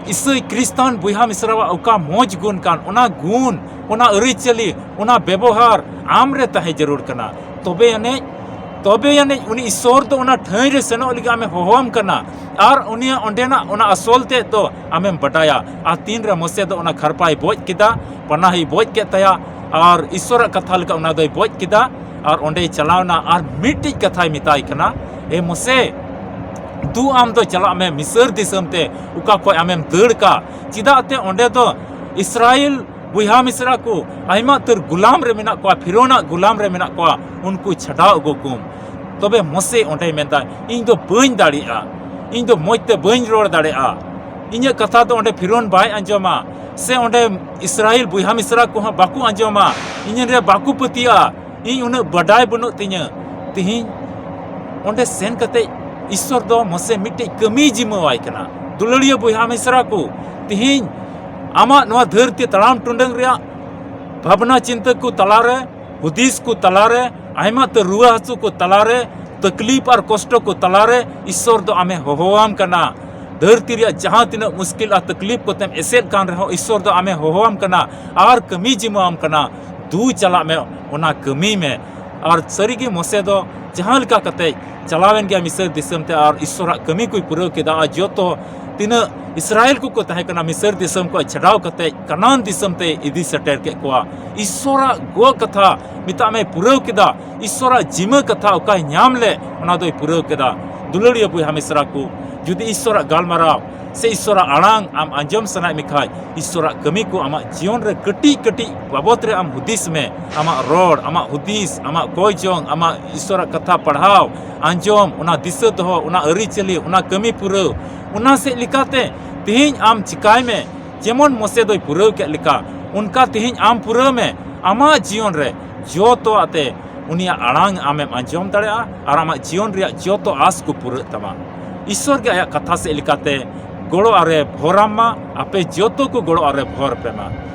ᱤᱥᱟᱹᱭ ᱠᱷᱨᱤᱥᱴᱟᱱ ᱵᱚᱭᱦᱟ ᱢᱤᱥᱨᱟᱣᱟᱜ ᱚᱠᱟ ᱢᱚᱡᱽ ᱜᱩᱱ ᱠᱟᱱ, ᱚᱱᱟ ᱜᱩᱱ, ᱚᱱᱟ ᱟᱹᱨᱤᱪᱟᱹᱞᱤ, ᱚᱱᱟ ᱵᱮᱵᱚᱦᱟᱨ ᱟᱢ ᱨᱮ ᱛᱟᱦᱮᱸ ᱡᱟᱹᱨᱩᱲ ᱠᱟᱱᱟ᱾ ᱛᱚᱵᱮ ᱟᱹᱱᱤᱡ, ᱛᱚᱵᱮ ᱟᱹᱱᱤᱡ ᱩᱱᱤ ᱤᱥᱥᱚᱨ ᱫᱚ ᱚᱱᱟ ᱴᱷᱟᱹᱭ ᱨᱮ ᱥᱮᱱᱚᱜ ᱞᱟᱹᱜᱤᱫ ᱟᱢᱮ ᱦᱚᱦᱚᱣᱟᱢ ᱠᱟᱱᱟ᱾ ᱟᱨ ᱩᱱᱤᱭᱟᱜ ᱚᱸᱰᱮᱱᱟᱜ ᱚᱱᱟ ᱟᱥᱚᱞ ᱛᱮᱫ ᱫᱚ ᱟᱢᱮᱢ ᱵᱟᱰᱟᱭᱟ᱾ ᱟᱨ ᱛᱤᱱᱨᱮ ᱢᱳᱥᱮ ᱫᱚ ᱚᱱᱟ ᱠᱷᱟᱨᱯᱟᱭ ᱵᱚᱡ ᱠᱮᱫᱟ, ᱯᱟᱱᱟᱦᱤᱭ ᱵᱚᱡ ᱠᱮᱫ ᱛᱟᱭᱟ, ᱟᱨ ᱤᱥᱥᱚᱨᱟᱜ ᱠᱟᱛᱷᱟ ᱞᱮᱠᱟ ᱚᱱᱟ ᱫᱚᱭ ᱵᱚᱡ ᱠᱮᱫᱟ, ᱟᱨ ᱚᱸᱰᱮᱭ ᱪᱟᱞᱟᱣᱱᱟ ᱟᱨ ᱢᱤᱫᱴᱤᱡ ᱠᱟᱛᱷᱟᱭ ᱢᱮᱛᱟᱭ ᱠᱟᱱᱟ, "ᱮ ᱢᱳᱥᱮ, ᱫᱩ ᱟᱢ ᱫᱚ ᱪᱟᱞᱟᱜ ᱢᱮ ᱢᱤᱥᱨ ᱫᱤᱥᱚᱢ ᱛᱮ, ᱚᱠᱟ ᱠᱷᱚᱱ ᱟᱢᱮᱢ ᱫᱟᱹᱲ ᱠᱟ, ᱪᱮᱫᱟᱜ ᱛᱮ ᱚᱸᱰᱮ ᱫᱚ ᱤᱥᱨᱟᱭᱮᱞ ᱵᱚᱭᱦᱟ ᱢᱤᱥᱨᱟ ᱠᱚ ᱟᱭᱢᱟ ᱩᱛᱟᱹᱨ ᱜᱩᱞᱟᱢ ᱨᱮ ᱢᱮᱱᱟᱜ ᱠᱚᱣᱟ, ᱯᱷᱤᱨᱚᱱᱟᱜ ᱜᱩᱞᱟᱢ ᱨᱮ ᱢᱮᱱᱟᱜ ᱠᱚᱣᱟ, ᱩᱱᱠᱩ ᱪᱷᱟᱰᱟᱣ ᱟᱹᱜᱩ ᱠᱚᱢ᱾ ᱛᱚᱵᱮ ᱢᱚᱥᱮ ᱚᱸᱰᱮᱭ ᱢᱮᱱᱫᱟ, "ᱤᱧ ᱫᱚ ᱵᱟᱹᱧ ᱫᱟᱲᱮᱭᱟᱜᱼᱟ, ᱤᱧ ᱫᱚ ᱢᱚᱡᱽ ᱛᱮ ᱵᱟᱹᱧ ᱨᱚᱲ ᱫᱟᱲᱮᱭᱟᱜᱼᱟ, ᱤᱧᱟᱹᱜ ᱠᱟᱛᱷᱟ ᱫᱚ ᱚᱸᱰᱮ ᱯᱷᱤᱨᱚᱱ ᱵᱟᱭ ᱟᱸᱡᱚᱢᱟ, ᱥᱮ ᱚᱸᱰᱮ ᱤᱥᱨᱟᱭᱮᱞ ᱵᱚᱭᱦᱟ ᱢᱤᱥᱨᱟ ᱠᱚᱦᱚᱸ ᱵᱟᱠᱚ ᱟᱸᱡᱚᱢᱟ, ᱤᱧ ᱨᱮ ᱵᱟᱠᱚ ᱯᱟᱹᱛᱭᱟᱹᱜᱼᱟ, ᱤᱧ ᱩᱱᱟᱹᱜ ᱵᱟᱰᱟᱭ ᱵᱟᱹᱱᱩᱜ ᱛᱤᱧᱟᱹ᱾" ᱛᱤᱦᱤᱧ ᱚᱸᱰᱮ ᱥᱮᱱ ᱠᱟᱛᱮ ᱤᱥᱥᱚᱨ ᱫᱚ ᱢᱚᱥᱮ ᱢᱤᱫᱴᱮᱡ ᱠᱟᱹᱢᱤᱭ ᱡᱤᱢᱟᱹᱣᱟᱭ ᱠᱟᱱᱟ᱾ ᱫᱩᱞᱟᱹᱲᱤᱭᱟᱹ ᱵᱚᱭᱦᱟ ᱢᱤᱥᱨᱟ ᱠᱚ, ᱛᱤᱦᱤᱧ ᱟᱢᱟᱜ ᱱᱚᱣᱟ ᱫᱷᱟᱹᱨᱛᱤ ᱛᱟᱲᱟᱢ ᱴᱩᱰᱟᱹᱝ ᱨᱮᱭᱟᱜ ᱵᱷᱟᱵᱽᱱᱟ ᱪᱤᱱᱛᱟᱹ ᱠᱚ ᱛᱟᱞᱟᱨᱮ, ᱦᱩᱫᱤᱥ ᱠᱚ ᱛᱟᱞᱟᱨᱮ, ᱟᱭᱢᱟ ᱩᱛᱟᱹᱨ ᱨᱩᱣᱟᱹ ᱦᱟᱹᱥᱩ ᱠᱚ ᱛᱟᱞᱟᱨᱮ, ᱛᱟᱠᱞᱤᱯ ᱟᱨ ᱠᱚᱥᱴᱚ ᱠᱚ ᱛᱟᱞᱟᱨᱮ ᱤᱥᱥᱚᱨ ᱫᱚ ᱟᱢᱮ ᱦᱚᱦᱚᱣᱟᱢ ᱠᱟᱱᱟ᱾ ᱫᱷᱟᱹᱨᱛᱤ ᱨᱮᱭᱟᱜ ᱡᱟᱦᱟᱸ ᱛᱤᱱᱟᱹᱜ ᱢᱩᱥᱠᱤᱞ ᱟᱨ ᱛᱟᱠᱞᱤᱯ ᱠᱚᱛᱮᱢ ᱮᱥᱮᱫ ᱠᱟᱱ ᱨᱮᱦᱚᱸ, ᱤᱥᱥᱚᱨ ᱫᱚ ᱟᱢᱮ ᱦᱚᱦᱚᱣᱟᱢ ᱠᱟᱱᱟ ᱟᱨ ᱠᱟᱹᱢᱤ ᱡᱤᱢᱟᱹᱣᱟᱢ ᱠᱟᱱᱟ᱾ ᱫᱩ ᱪᱟᱞᱟᱜ ᱢᱮ, ᱚᱱᱟ ᱠᱟᱹᱢᱤ ᱢᱮ᱾ ᱟᱨ ᱥᱟᱹᱨᱤᱜᱮ ᱢᱚᱥᱮ ᱫᱚ ᱡᱟᱦᱟᱸ ᱞᱮᱠᱟ ᱠᱟᱛᱮ ᱪᱟᱞᱟᱣᱮᱱ ᱜᱮᱭᱟ ᱢᱤᱥᱨ ᱫᱤᱥᱚᱢ ᱛᱮ ᱟᱨ ᱤᱥᱥᱚᱨᱟᱜ ᱠᱟᱹᱢᱤ ᱠᱚᱭ ᱯᱩᱨᱟᱹᱣ ᱠᱮᱫᱟ᱾ ᱟᱨ ᱡᱚᱛᱚ ᱛᱤᱱᱟᱹᱜ ᱤᱥᱨᱟᱭᱮᱞ ᱠᱚᱠᱚ ᱛᱟᱦᱮᱸ ᱠᱟᱱᱟ ᱢᱤᱥᱨ ᱫᱤᱥᱚᱢ ᱠᱷᱚᱱ ᱪᱷᱟᱰᱟᱣ ᱠᱟᱛᱮ ᱠᱟᱱᱟᱱ ᱫᱤᱥᱚᱢ ᱛᱮ ᱤᱫᱤ ᱥᱮᱴᱮᱨ ᱠᱮᱫ ᱠᱚᱣᱟ᱾ ᱤᱥᱥᱚᱨᱟᱜ ᱜᱚ ᱠᱟᱛᱷᱟ ᱢᱮᱛᱟᱜ ᱢᱮ ᱯᱩᱨᱟᱹᱣ ᱠᱮᱫᱟ᱾ ᱤᱥᱥᱚᱨᱟᱜ ᱡᱤᱢᱟᱹ ᱠᱟᱛᱷᱟ ᱚᱠᱟᱭ ᱧᱟᱢ ᱞᱮᱫ, ᱚᱱᱟ ᱫᱚᱭ ᱯᱩᱨᱟᱹᱣ ᱠᱮᱫᱟ᱾ ᱫᱩᱞᱟᱹᱲᱤᱭᱟᱹ ᱵᱚᱭᱦᱟ ᱢᱤᱥᱨᱟ ᱠᱚ, ᱡᱩᱫᱤ ᱤᱥᱥᱚᱨᱟᱜ ᱜᱟᱞᱢᱟᱨᱟᱣ ᱥᱮ ᱤᱥᱥᱚᱨᱟᱜ ᱟᱲᱟᱝ ᱟᱢ ᱟᱸᱡᱚᱢ ᱥᱟᱱᱟᱭᱮᱫ ᱢᱮ ᱠᱷᱟᱡ, ᱤᱥᱥᱚᱨᱟᱜ ᱠᱟᱹᱢᱤ ᱠᱚ ᱟᱢᱟᱜ ᱡᱤᱭᱚᱱ ᱨᱮ ᱠᱟᱹᱴᱤᱡ ᱠᱟᱹᱴᱤᱡ ᱵᱟᱵᱚᱛ ᱨᱮ ᱟᱢ ᱦᱩᱫᱤᱥ ᱢᱮ᱾ ᱟᱢᱟᱜ ᱨᱚᱲ, ᱟᱢᱟᱜ ᱦᱩᱫᱤᱥ, ᱟᱢᱟᱜ ᱠᱚᱭ ᱡᱚᱝ, ᱟᱢᱟᱜ ᱤᱥᱥᱚᱨᱟᱜ ᱠᱟᱛᱷᱟ ᱯᱟᱲᱦᱟᱣ, ᱟᱸᱡᱚᱢ, ᱚᱱᱟ ᱫᱤᱥᱟᱹ ᱫᱚᱦᱚ, ᱚᱱᱟ ᱟᱹᱨᱤᱪᱟᱹᱞᱤ, ᱚᱱᱟ ᱠᱟᱹᱢᱤ ᱯᱩᱨᱟᱹᱣ, ᱚᱱᱟ ᱥᱮᱫ ᱞᱮᱠᱟᱛᱮ ᱛᱮᱦᱮᱧ ᱟᱢ ᱪᱤᱠᱟᱭ ᱢᱮ᱾ ᱡᱮᱢᱚᱱ ᱢᱚᱥᱮ ᱫᱚᱭ ᱯᱩᱨᱟᱹᱣ ᱠᱮᱫ ᱞᱮᱠᱟ, ᱚᱱᱠᱟ ᱛᱮᱦᱮᱧ ᱟᱢ ᱯᱩᱨᱟᱹᱣ ᱢᱮ᱾ ᱟᱢᱟᱜ ᱡᱤᱭᱚᱱ ᱨᱮ ᱡᱚᱛᱚᱣᱟᱜ ᱛᱮ ᱩᱱᱤᱭᱟᱜ ᱟᱲᱟᱝ ᱟᱢᱮᱢ ᱟᱸᱡᱚᱢ ᱫᱟᱲᱮᱭᱟᱜᱼᱟ ᱟᱨ ᱟᱢᱟᱜ ᱡᱤᱭᱚᱱ ᱨᱮᱭᱟᱜ ᱡᱚᱛᱚ ᱟᱥ ᱠᱚ ᱯᱩᱨᱟᱹᱜ ᱛᱟᱢᱟ᱾ ᱤᱥᱥᱚᱨ ᱜᱮ ᱟᱭᱟᱜ ᱠᱟᱛᱷᱟ ᱥᱮᱫ ᱞᱮᱠᱟᱛᱮ ᱜᱚᱲᱚ ᱟᱨᱮ ᱵᱷᱚᱨᱟᱢ ᱢᱟ, ᱟᱯᱮ ᱡᱚᱛᱚ ᱠᱚ ᱜᱚᱲᱚ ᱟᱨᱮ ᱵᱷᱚᱨ ᱯᱮ ᱢᱟ᱾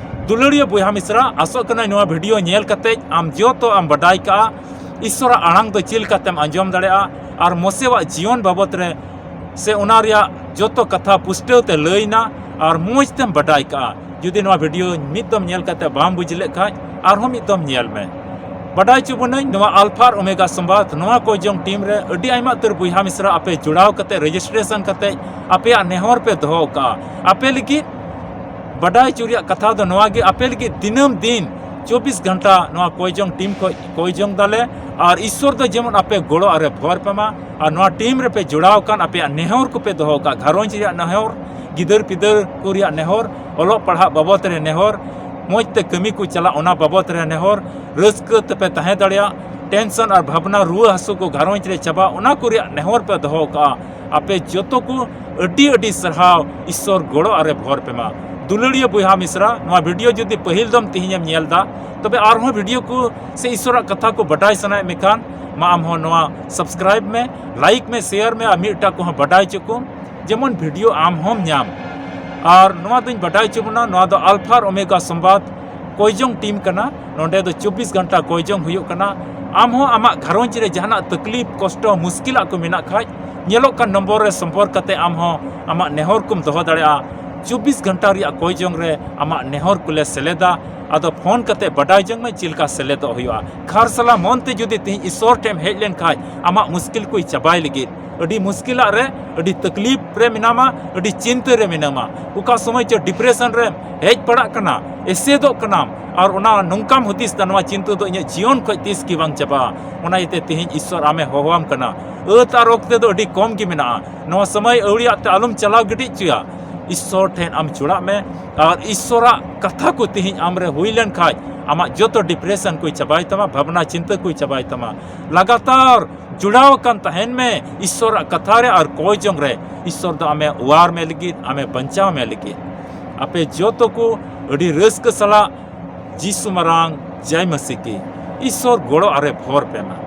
ᱫᱩᱞᱟᱹᱲᱤᱭᱟᱹ ᱵᱚᱭᱦᱟ ᱢᱤᱥᱨᱟ, ᱟᱥᱚᱜ ᱠᱟᱹᱱᱟᱹᱧ ᱱᱚᱣᱟ ᱵᱷᱤᱰᱤᱭᱳ ᱧᱮᱞ ᱠᱟᱛᱮ ᱟᱢ ᱡᱚᱛᱚ ᱟᱢ ᱵᱟᱰᱟᱭ ᱠᱟᱜᱼᱟ, ᱤᱥᱥᱚᱨᱟᱜ ᱟᱲᱟᱝ ᱫᱚ ᱪᱮᱫ ᱞᱮᱠᱟᱛᱮᱢ ᱟᱸᱡᱚᱢ ᱫᱟᱲᱮᱭᱟᱜᱼᱟ ᱟᱨ ᱢᱚᱥᱮᱣᱟᱜ ᱡᱤᱭᱚᱱ ᱵᱟᱵᱚᱛ ᱨᱮ ᱥᱮ ᱚᱱᱟ ᱨᱮᱭᱟᱜ ᱡᱚᱛᱚ ᱠᱟᱛᱷᱟ ᱯᱩᱥᱴᱟᱹᱣ ᱛᱮ ᱞᱟᱹᱭ ᱮᱱᱟ ᱟᱨ ᱢᱚᱡᱽ ᱛᱮᱢ ᱵᱟᱰᱟᱭ ᱠᱟᱜᱼᱟ᱾ ᱡᱩᱫᱤ ᱱᱚᱣᱟ ᱵᱷᱤᱰᱤᱭᱳ ᱢᱤᱫ ᱫᱚᱢ ᱧᱮᱞ ᱠᱟᱛᱮ ᱵᱟᱢ ᱵᱩᱡᱽ ᱞᱮᱫ ᱠᱷᱟᱡ, ᱟᱨᱦᱚᱸ ᱢᱤᱫ ᱫᱚᱢ ᱧᱮᱞ ᱢᱮ᱾ ᱵᱟᱰᱟᱭ ᱦᱚᱪᱚ ᱵᱚᱱᱟᱹᱧ, ᱱᱚᱣᱟ ᱟᱞᱯᱷᱟ ᱟᱨ ᱳᱢᱮᱜᱟ ᱥᱚᱢᱵᱟᱫ, ᱱᱚᱣᱟ ᱠᱚᱭ ᱡᱚᱝ ᱴᱤᱢ ᱨᱮ ᱟᱹᱰᱤ ᱟᱭᱢᱟ ᱩᱛᱟᱹᱨ ᱵᱚᱭᱦᱟ ᱢᱤᱥᱨᱟ ᱟᱯᱮ ᱡᱚᱲᱟᱣ ᱠᱟᱛᱮ, ᱨᱮᱡᱤᱥᱴᱨᱮᱥᱚᱱ ᱠᱟᱛᱮ ᱟᱯᱮᱭᱟᱜ ᱱᱮᱦᱚᱨ ᱯᱮ ᱫᱚᱦᱚ ᱟᱠᱟᱫᱼᱟ᱾ ᱟᱯᱮ ᱞᱟᱹᱜᱤᱫ ᱵᱟᱰᱟᱭ ᱦᱚᱪᱚ ᱨᱮᱭᱟᱜ ᱠᱟᱛᱷᱟ ᱫᱚ ᱱᱚᱣᱟ ᱜᱮ, ᱟᱯᱮ ᱞᱟᱹᱜᱤᱫ ᱫᱤᱱᱟᱹᱢ ᱫᱤᱱ ᱪᱚᱵᱵᱤᱥ ᱜᱷᱚᱱᱴᱟ ᱱᱚᱣᱟ ᱠᱚᱭ ᱡᱚᱝ ᱴᱤᱢ ᱠᱷᱚᱡ ᱠᱚᱭ ᱡᱚᱝ ᱫᱟᱞᱮ, ᱟᱨ ᱤᱥᱥᱚᱨ ᱫᱚ ᱡᱮᱢᱚᱱ ᱟᱯᱮ ᱜᱚᱲᱚ ᱟᱨᱮ ᱵᱷᱚᱨ ᱯᱮ ᱢᱟ᱾ ᱟᱨ ᱱᱚᱣᱟ ᱴᱤᱢ ᱨᱮᱯᱮ ᱡᱚᱲᱟᱣ ᱟᱠᱟᱱ, ᱟᱯᱮᱭᱟᱜ ᱱᱮᱦᱚᱨ ᱠᱚᱯᱮ ᱫᱚᱦᱚ ᱟᱠᱟᱫ, ᱜᱷᱟᱨᱚᱸᱡᱽ ᱨᱮᱭᱟᱜ ᱱᱮᱦᱚᱨ, ᱜᱤᱫᱟᱹᱨ ᱯᱤᱫᱟᱹᱨ ᱠᱚ ᱨᱮᱭᱟᱜ ᱱᱮᱦᱚᱨ, ᱚᱞᱚᱜ ᱯᱟᱲᱦᱟᱜ ᱵᱟᱵᱚᱛ ᱨᱮ ᱱᱮᱦᱚᱨ, ᱢᱚᱡᱽ ᱛᱮ ᱠᱟᱹᱢᱤ ᱠᱚ ᱪᱟᱞᱟᱜ, ᱚᱱᱟ ᱵᱟᱵᱚᱛ ᱨᱮ ᱱᱮᱦᱚᱨ, ᱨᱟᱹᱥᱠᱟᱹ ᱛᱮᱯᱮ ᱛᱟᱦᱮᱸ ᱫᱟᱲᱮᱭᱟᱜ, ᱴᱮᱱᱥᱚᱱ ᱟᱨ ᱵᱷᱟᱵᱽᱱᱟ, ᱨᱩᱣᱟᱹ ᱦᱟᱹᱥᱩ ᱠᱚ ᱜᱷᱟᱨᱚᱸᱡᱽ ᱨᱮ ᱪᱟᱵᱟᱜ, ᱚᱱᱟ ᱠᱚ ᱨᱮᱭᱟᱜ ᱱᱮᱦᱚᱨ ᱯᱮ ᱫᱚᱦᱚ ᱠᱟᱜᱼᱟ᱾ ᱟᱯᱮ ᱡᱚᱛᱚ ᱠᱚ ᱟᱹᱰᱤ ᱟᱹᱰᱤ ᱥᱟᱨᱦᱟᱣ, ᱤᱥᱥᱚᱨ ᱜᱚᱲᱚ ᱟᱨᱮ ᱵᱷᱚᱨ ᱯᱮ ᱢᱟ᱾ ᱫᱩᱞᱟᱹᱲᱤᱭᱟᱹ ᱵᱚᱭᱦᱟ ᱢᱤᱥᱨᱟ, ᱱᱚᱣᱟ ᱵᱷᱤᱰᱤᱭᱳ ᱡᱩᱫᱤ ᱯᱟᱹᱦᱤᱞ ᱫᱚᱢ ᱛᱤᱦᱤᱧᱮᱢ ᱧᱮᱞ ᱫᱟ, ᱛᱚᱵᱮ ᱟᱨᱦᱚᱸ ᱵᱷᱤᱰᱤᱭᱳ ᱠᱚ ᱥᱮ ᱤᱥᱥᱚᱨᱟᱜ ᱠᱟᱛᱷᱟ ᱠᱚ ᱵᱟᱰᱟᱭ ᱥᱟᱱᱟᱭᱮᱫ ᱢᱮ ᱠᱷᱟᱱ, ᱢᱟ ᱟᱢ ᱦᱚᱸ ᱱᱚᱣᱟ ᱥᱟᱵᱥᱠᱨᱟᱭᱤᱵ ᱢᱮ, ᱞᱟᱭᱤᱠ ᱢᱮ, ᱥᱮᱭᱟᱨ ᱢᱮ ᱟᱨ ᱢᱤᱫᱴᱟᱜ ᱠᱚᱦᱚᱸ ᱵᱟᱰᱟᱭ ᱦᱚᱪᱚ ᱠᱚᱢ, ᱡᱮᱢᱚᱱ ᱵᱷᱤᱰᱤᱭᱳ ᱟᱢ ᱦᱚᱸᱢ ᱧᱟᱢ᱾ ᱟᱨ ᱱᱚᱣᱟ ᱫᱚᱧ ᱵᱟᱰᱟᱭ ᱦᱚᱪᱚ ᱵᱚᱱᱟ, ᱱᱚᱣᱟ ᱫᱚ ᱟᱞᱯᱷᱟ ᱟᱨ ᱳᱢᱮᱜᱟ ᱥᱚᱢᱵᱟᱫ ᱠᱚᱭᱡᱚᱝ ᱴᱤᱢ ᱠᱟᱱᱟ᱾ ᱱᱚᱸᱰᱮ ᱫᱚ ᱪᱚᱵᱵᱤᱥ ᱜᱷᱚᱱᱴᱟ ᱠᱚᱭᱡᱚᱝ ᱦᱩᱭᱩᱜ ᱠᱟᱱᱟ᱾ ᱟᱢ ᱦᱚᱸ ᱟᱢᱟᱜ ᱜᱷᱟᱨᱚᱸᱡᱽ ᱨᱮ ᱡᱟᱦᱟᱱᱟᱜ ᱛᱟᱠᱞᱤᱯ, ᱠᱚᱥᱴᱚ, ᱢᱩᱥᱠᱤᱞᱟᱜ ᱠᱚ ᱢᱮᱱᱟᱜ ᱠᱷᱟᱡ, ᱧᱮᱞᱚᱜ ᱠᱟᱱ ᱱᱚᱢᱵᱚᱨ ᱨᱮ ᱥᱚᱢᱯᱚᱨᱠ ᱠᱟᱛᱮ ᱟᱢ ᱦᱚᱸ ᱟᱢᱟᱜ ᱱᱮᱦᱚᱨ ᱠᱚᱢ ᱫᱚᱦᱚ ᱫᱟᱲᱮᱭᱟᱜᱼᱟ᱾ ᱪᱚᱵᱵᱤᱥ ᱜᱷᱚᱱᱴᱟ ᱨᱮᱭᱟᱜ ᱠᱚᱭᱡᱚᱝ ᱨᱮ ᱟᱢᱟᱜ ᱱᱮᱦᱚᱨ ᱠᱚᱞᱮ ᱥᱮᱞᱮᱫᱟ᱾ ᱟᱫᱚ ᱯᱷᱳᱱ ᱠᱟᱛᱮ ᱵᱟᱰᱟᱭ ᱡᱚᱝ ᱢᱮ ᱪᱮᱫ ᱞᱮᱠᱟ ᱥᱮᱞᱮᱫᱚᱜ ᱦᱩᱭᱩᱜᱼᱟ᱾ ᱠᱷᱟᱨᱥᱟᱞᱟ ᱢᱚᱱ ᱛᱮ ᱡᱩᱫᱤ ᱛᱤᱦᱤᱧ ᱤᱥᱥᱚᱨ ᱴᱷᱮᱱ ᱮᱢ ᱦᱮᱡ ᱞᱮᱱ ᱠᱷᱟᱡ, ᱟᱢᱟᱜ ᱢᱩᱥᱠᱤᱞ ᱠᱚᱭ ᱪᱟᱵᱟᱭ ᱞᱟᱹᱜᱤᱫ᱾ ᱟᱹᱰᱤ ᱢᱩᱥᱠᱤᱞᱟᱜ ᱨᱮ, ᱟᱹᱰᱤ ᱛᱟᱠᱞᱤᱯ ᱨᱮ ᱢᱮᱱᱟᱢᱟ, ᱟᱹᱰᱤ ᱪᱤᱱᱛᱟᱹ ᱨᱮ ᱢᱮᱱᱟᱢᱟ, ᱚᱠᱟ ᱥᱚᱢᱚᱭ ᱪᱚ ᱰᱤᱯᱨᱮᱥᱚᱱ ᱨᱮᱢ ᱦᱮᱡ ᱯᱟᱲᱟᱜ ᱠᱟᱱᱟ, ᱮᱥᱮᱫᱚᱜ ᱠᱟᱱᱟᱢ, ᱟᱨ ᱚᱱᱟ ᱱᱚᱝᱠᱟᱢ ᱦᱩᱫᱤᱥ ᱫᱟ, ᱱᱚᱣᱟ ᱪᱤᱱᱛᱟᱹ ᱫᱚ ᱤᱧᱟᱹᱜ ᱡᱤᱭᱚᱱ ᱠᱷᱚᱡ ᱛᱤᱥ ᱜᱮ ᱵᱟᱝ ᱪᱟᱵᱟᱜᱼᱟ᱾ ᱚᱱᱟ ᱤᱭᱟᱹᱛᱮ ᱛᱤᱦᱤᱧ ᱤᱥᱥᱚᱨ ᱟᱢᱮ ᱦᱚᱦᱚᱣᱟᱢ ᱠᱟᱱᱟ᱾ ᱟᱹᱛ ᱟᱨ ᱚᱠᱛᱮ ᱫᱚ ᱟᱹᱰᱤ ᱠᱚᱢ ᱜᱮ ᱢᱮᱱᱟᱜᱼᱟ᱾ ᱱᱚᱣᱟ ᱥᱚᱢᱚᱭ ᱟᱹᱣᱲᱤᱭᱟᱜ ᱛᱮ ᱟᱞᱚᱢ ᱪᱟᱞᱟᱣ ᱜᱤᱰᱤ ᱦᱚᱪᱚᱭᱟ᱾ ᱤᱥᱥᱚᱨ ᱴᱷᱮᱱ ᱟᱢ ᱡᱚᱲᱟᱜ ᱢᱮ, ᱟᱨ ᱤᱥᱥᱚᱨᱟᱜ ᱠᱟᱛᱷᱟ ᱠᱚ ᱛᱤᱦᱤᱧ ᱟᱢ ᱨᱮ ᱦᱩᱭ ᱞᱮᱱ ᱠᱷᱟᱡ, ᱟᱢᱟᱜ ᱡᱚᱛᱚ ᱰᱤᱯᱨᱮᱥᱚᱱ ᱠᱚᱭ ᱪᱟᱵᱟᱭ ᱛᱟᱢᱟ, ᱵᱷᱟᱵᱽᱱᱟ ᱪᱤᱱᱛᱟᱹ ᱠᱚᱭ ᱪᱟᱵᱟᱭ ᱛᱟᱢᱟ᱾ ᱞᱟᱜᱟᱛᱟᱨ ᱡᱚᱲᱟᱣ ᱟᱠᱟᱱ ᱛᱟᱦᱮᱱ ᱢᱮ ᱤᱥᱥᱚᱨᱟᱜ ᱠᱟᱛᱷᱟ ᱨᱮ ᱟᱨ ᱠᱚᱭ ᱡᱚᱝ ᱨᱮ᱾ ᱤᱥᱥᱚᱨ ᱫᱚ ᱟᱢᱮ ᱚᱣᱟᱨ ᱢᱮ ᱞᱟᱹᱜᱤᱫ, ᱟᱢᱮ ᱵᱟᱧᱪᱟᱣ ᱢᱮ ᱞᱟᱹᱜᱤᱫ᱾ ᱟᱯᱮ ᱡᱚᱛᱚ ᱠᱚ ᱟᱹᱰᱤ ᱨᱟᱹᱥᱠᱟᱹ ᱥᱟᱞᱟᱜ ᱡᱤᱥᱩ ᱢᱟᱨᱟᱝ ᱡᱟᱭ ᱢᱟᱹᱥᱤ ᱠᱤ ᱤᱥᱥᱚᱨ ᱜᱚᱲᱚ ᱟᱨᱮ ᱵᱷᱚᱨ ᱯᱮ ᱢᱟ᱾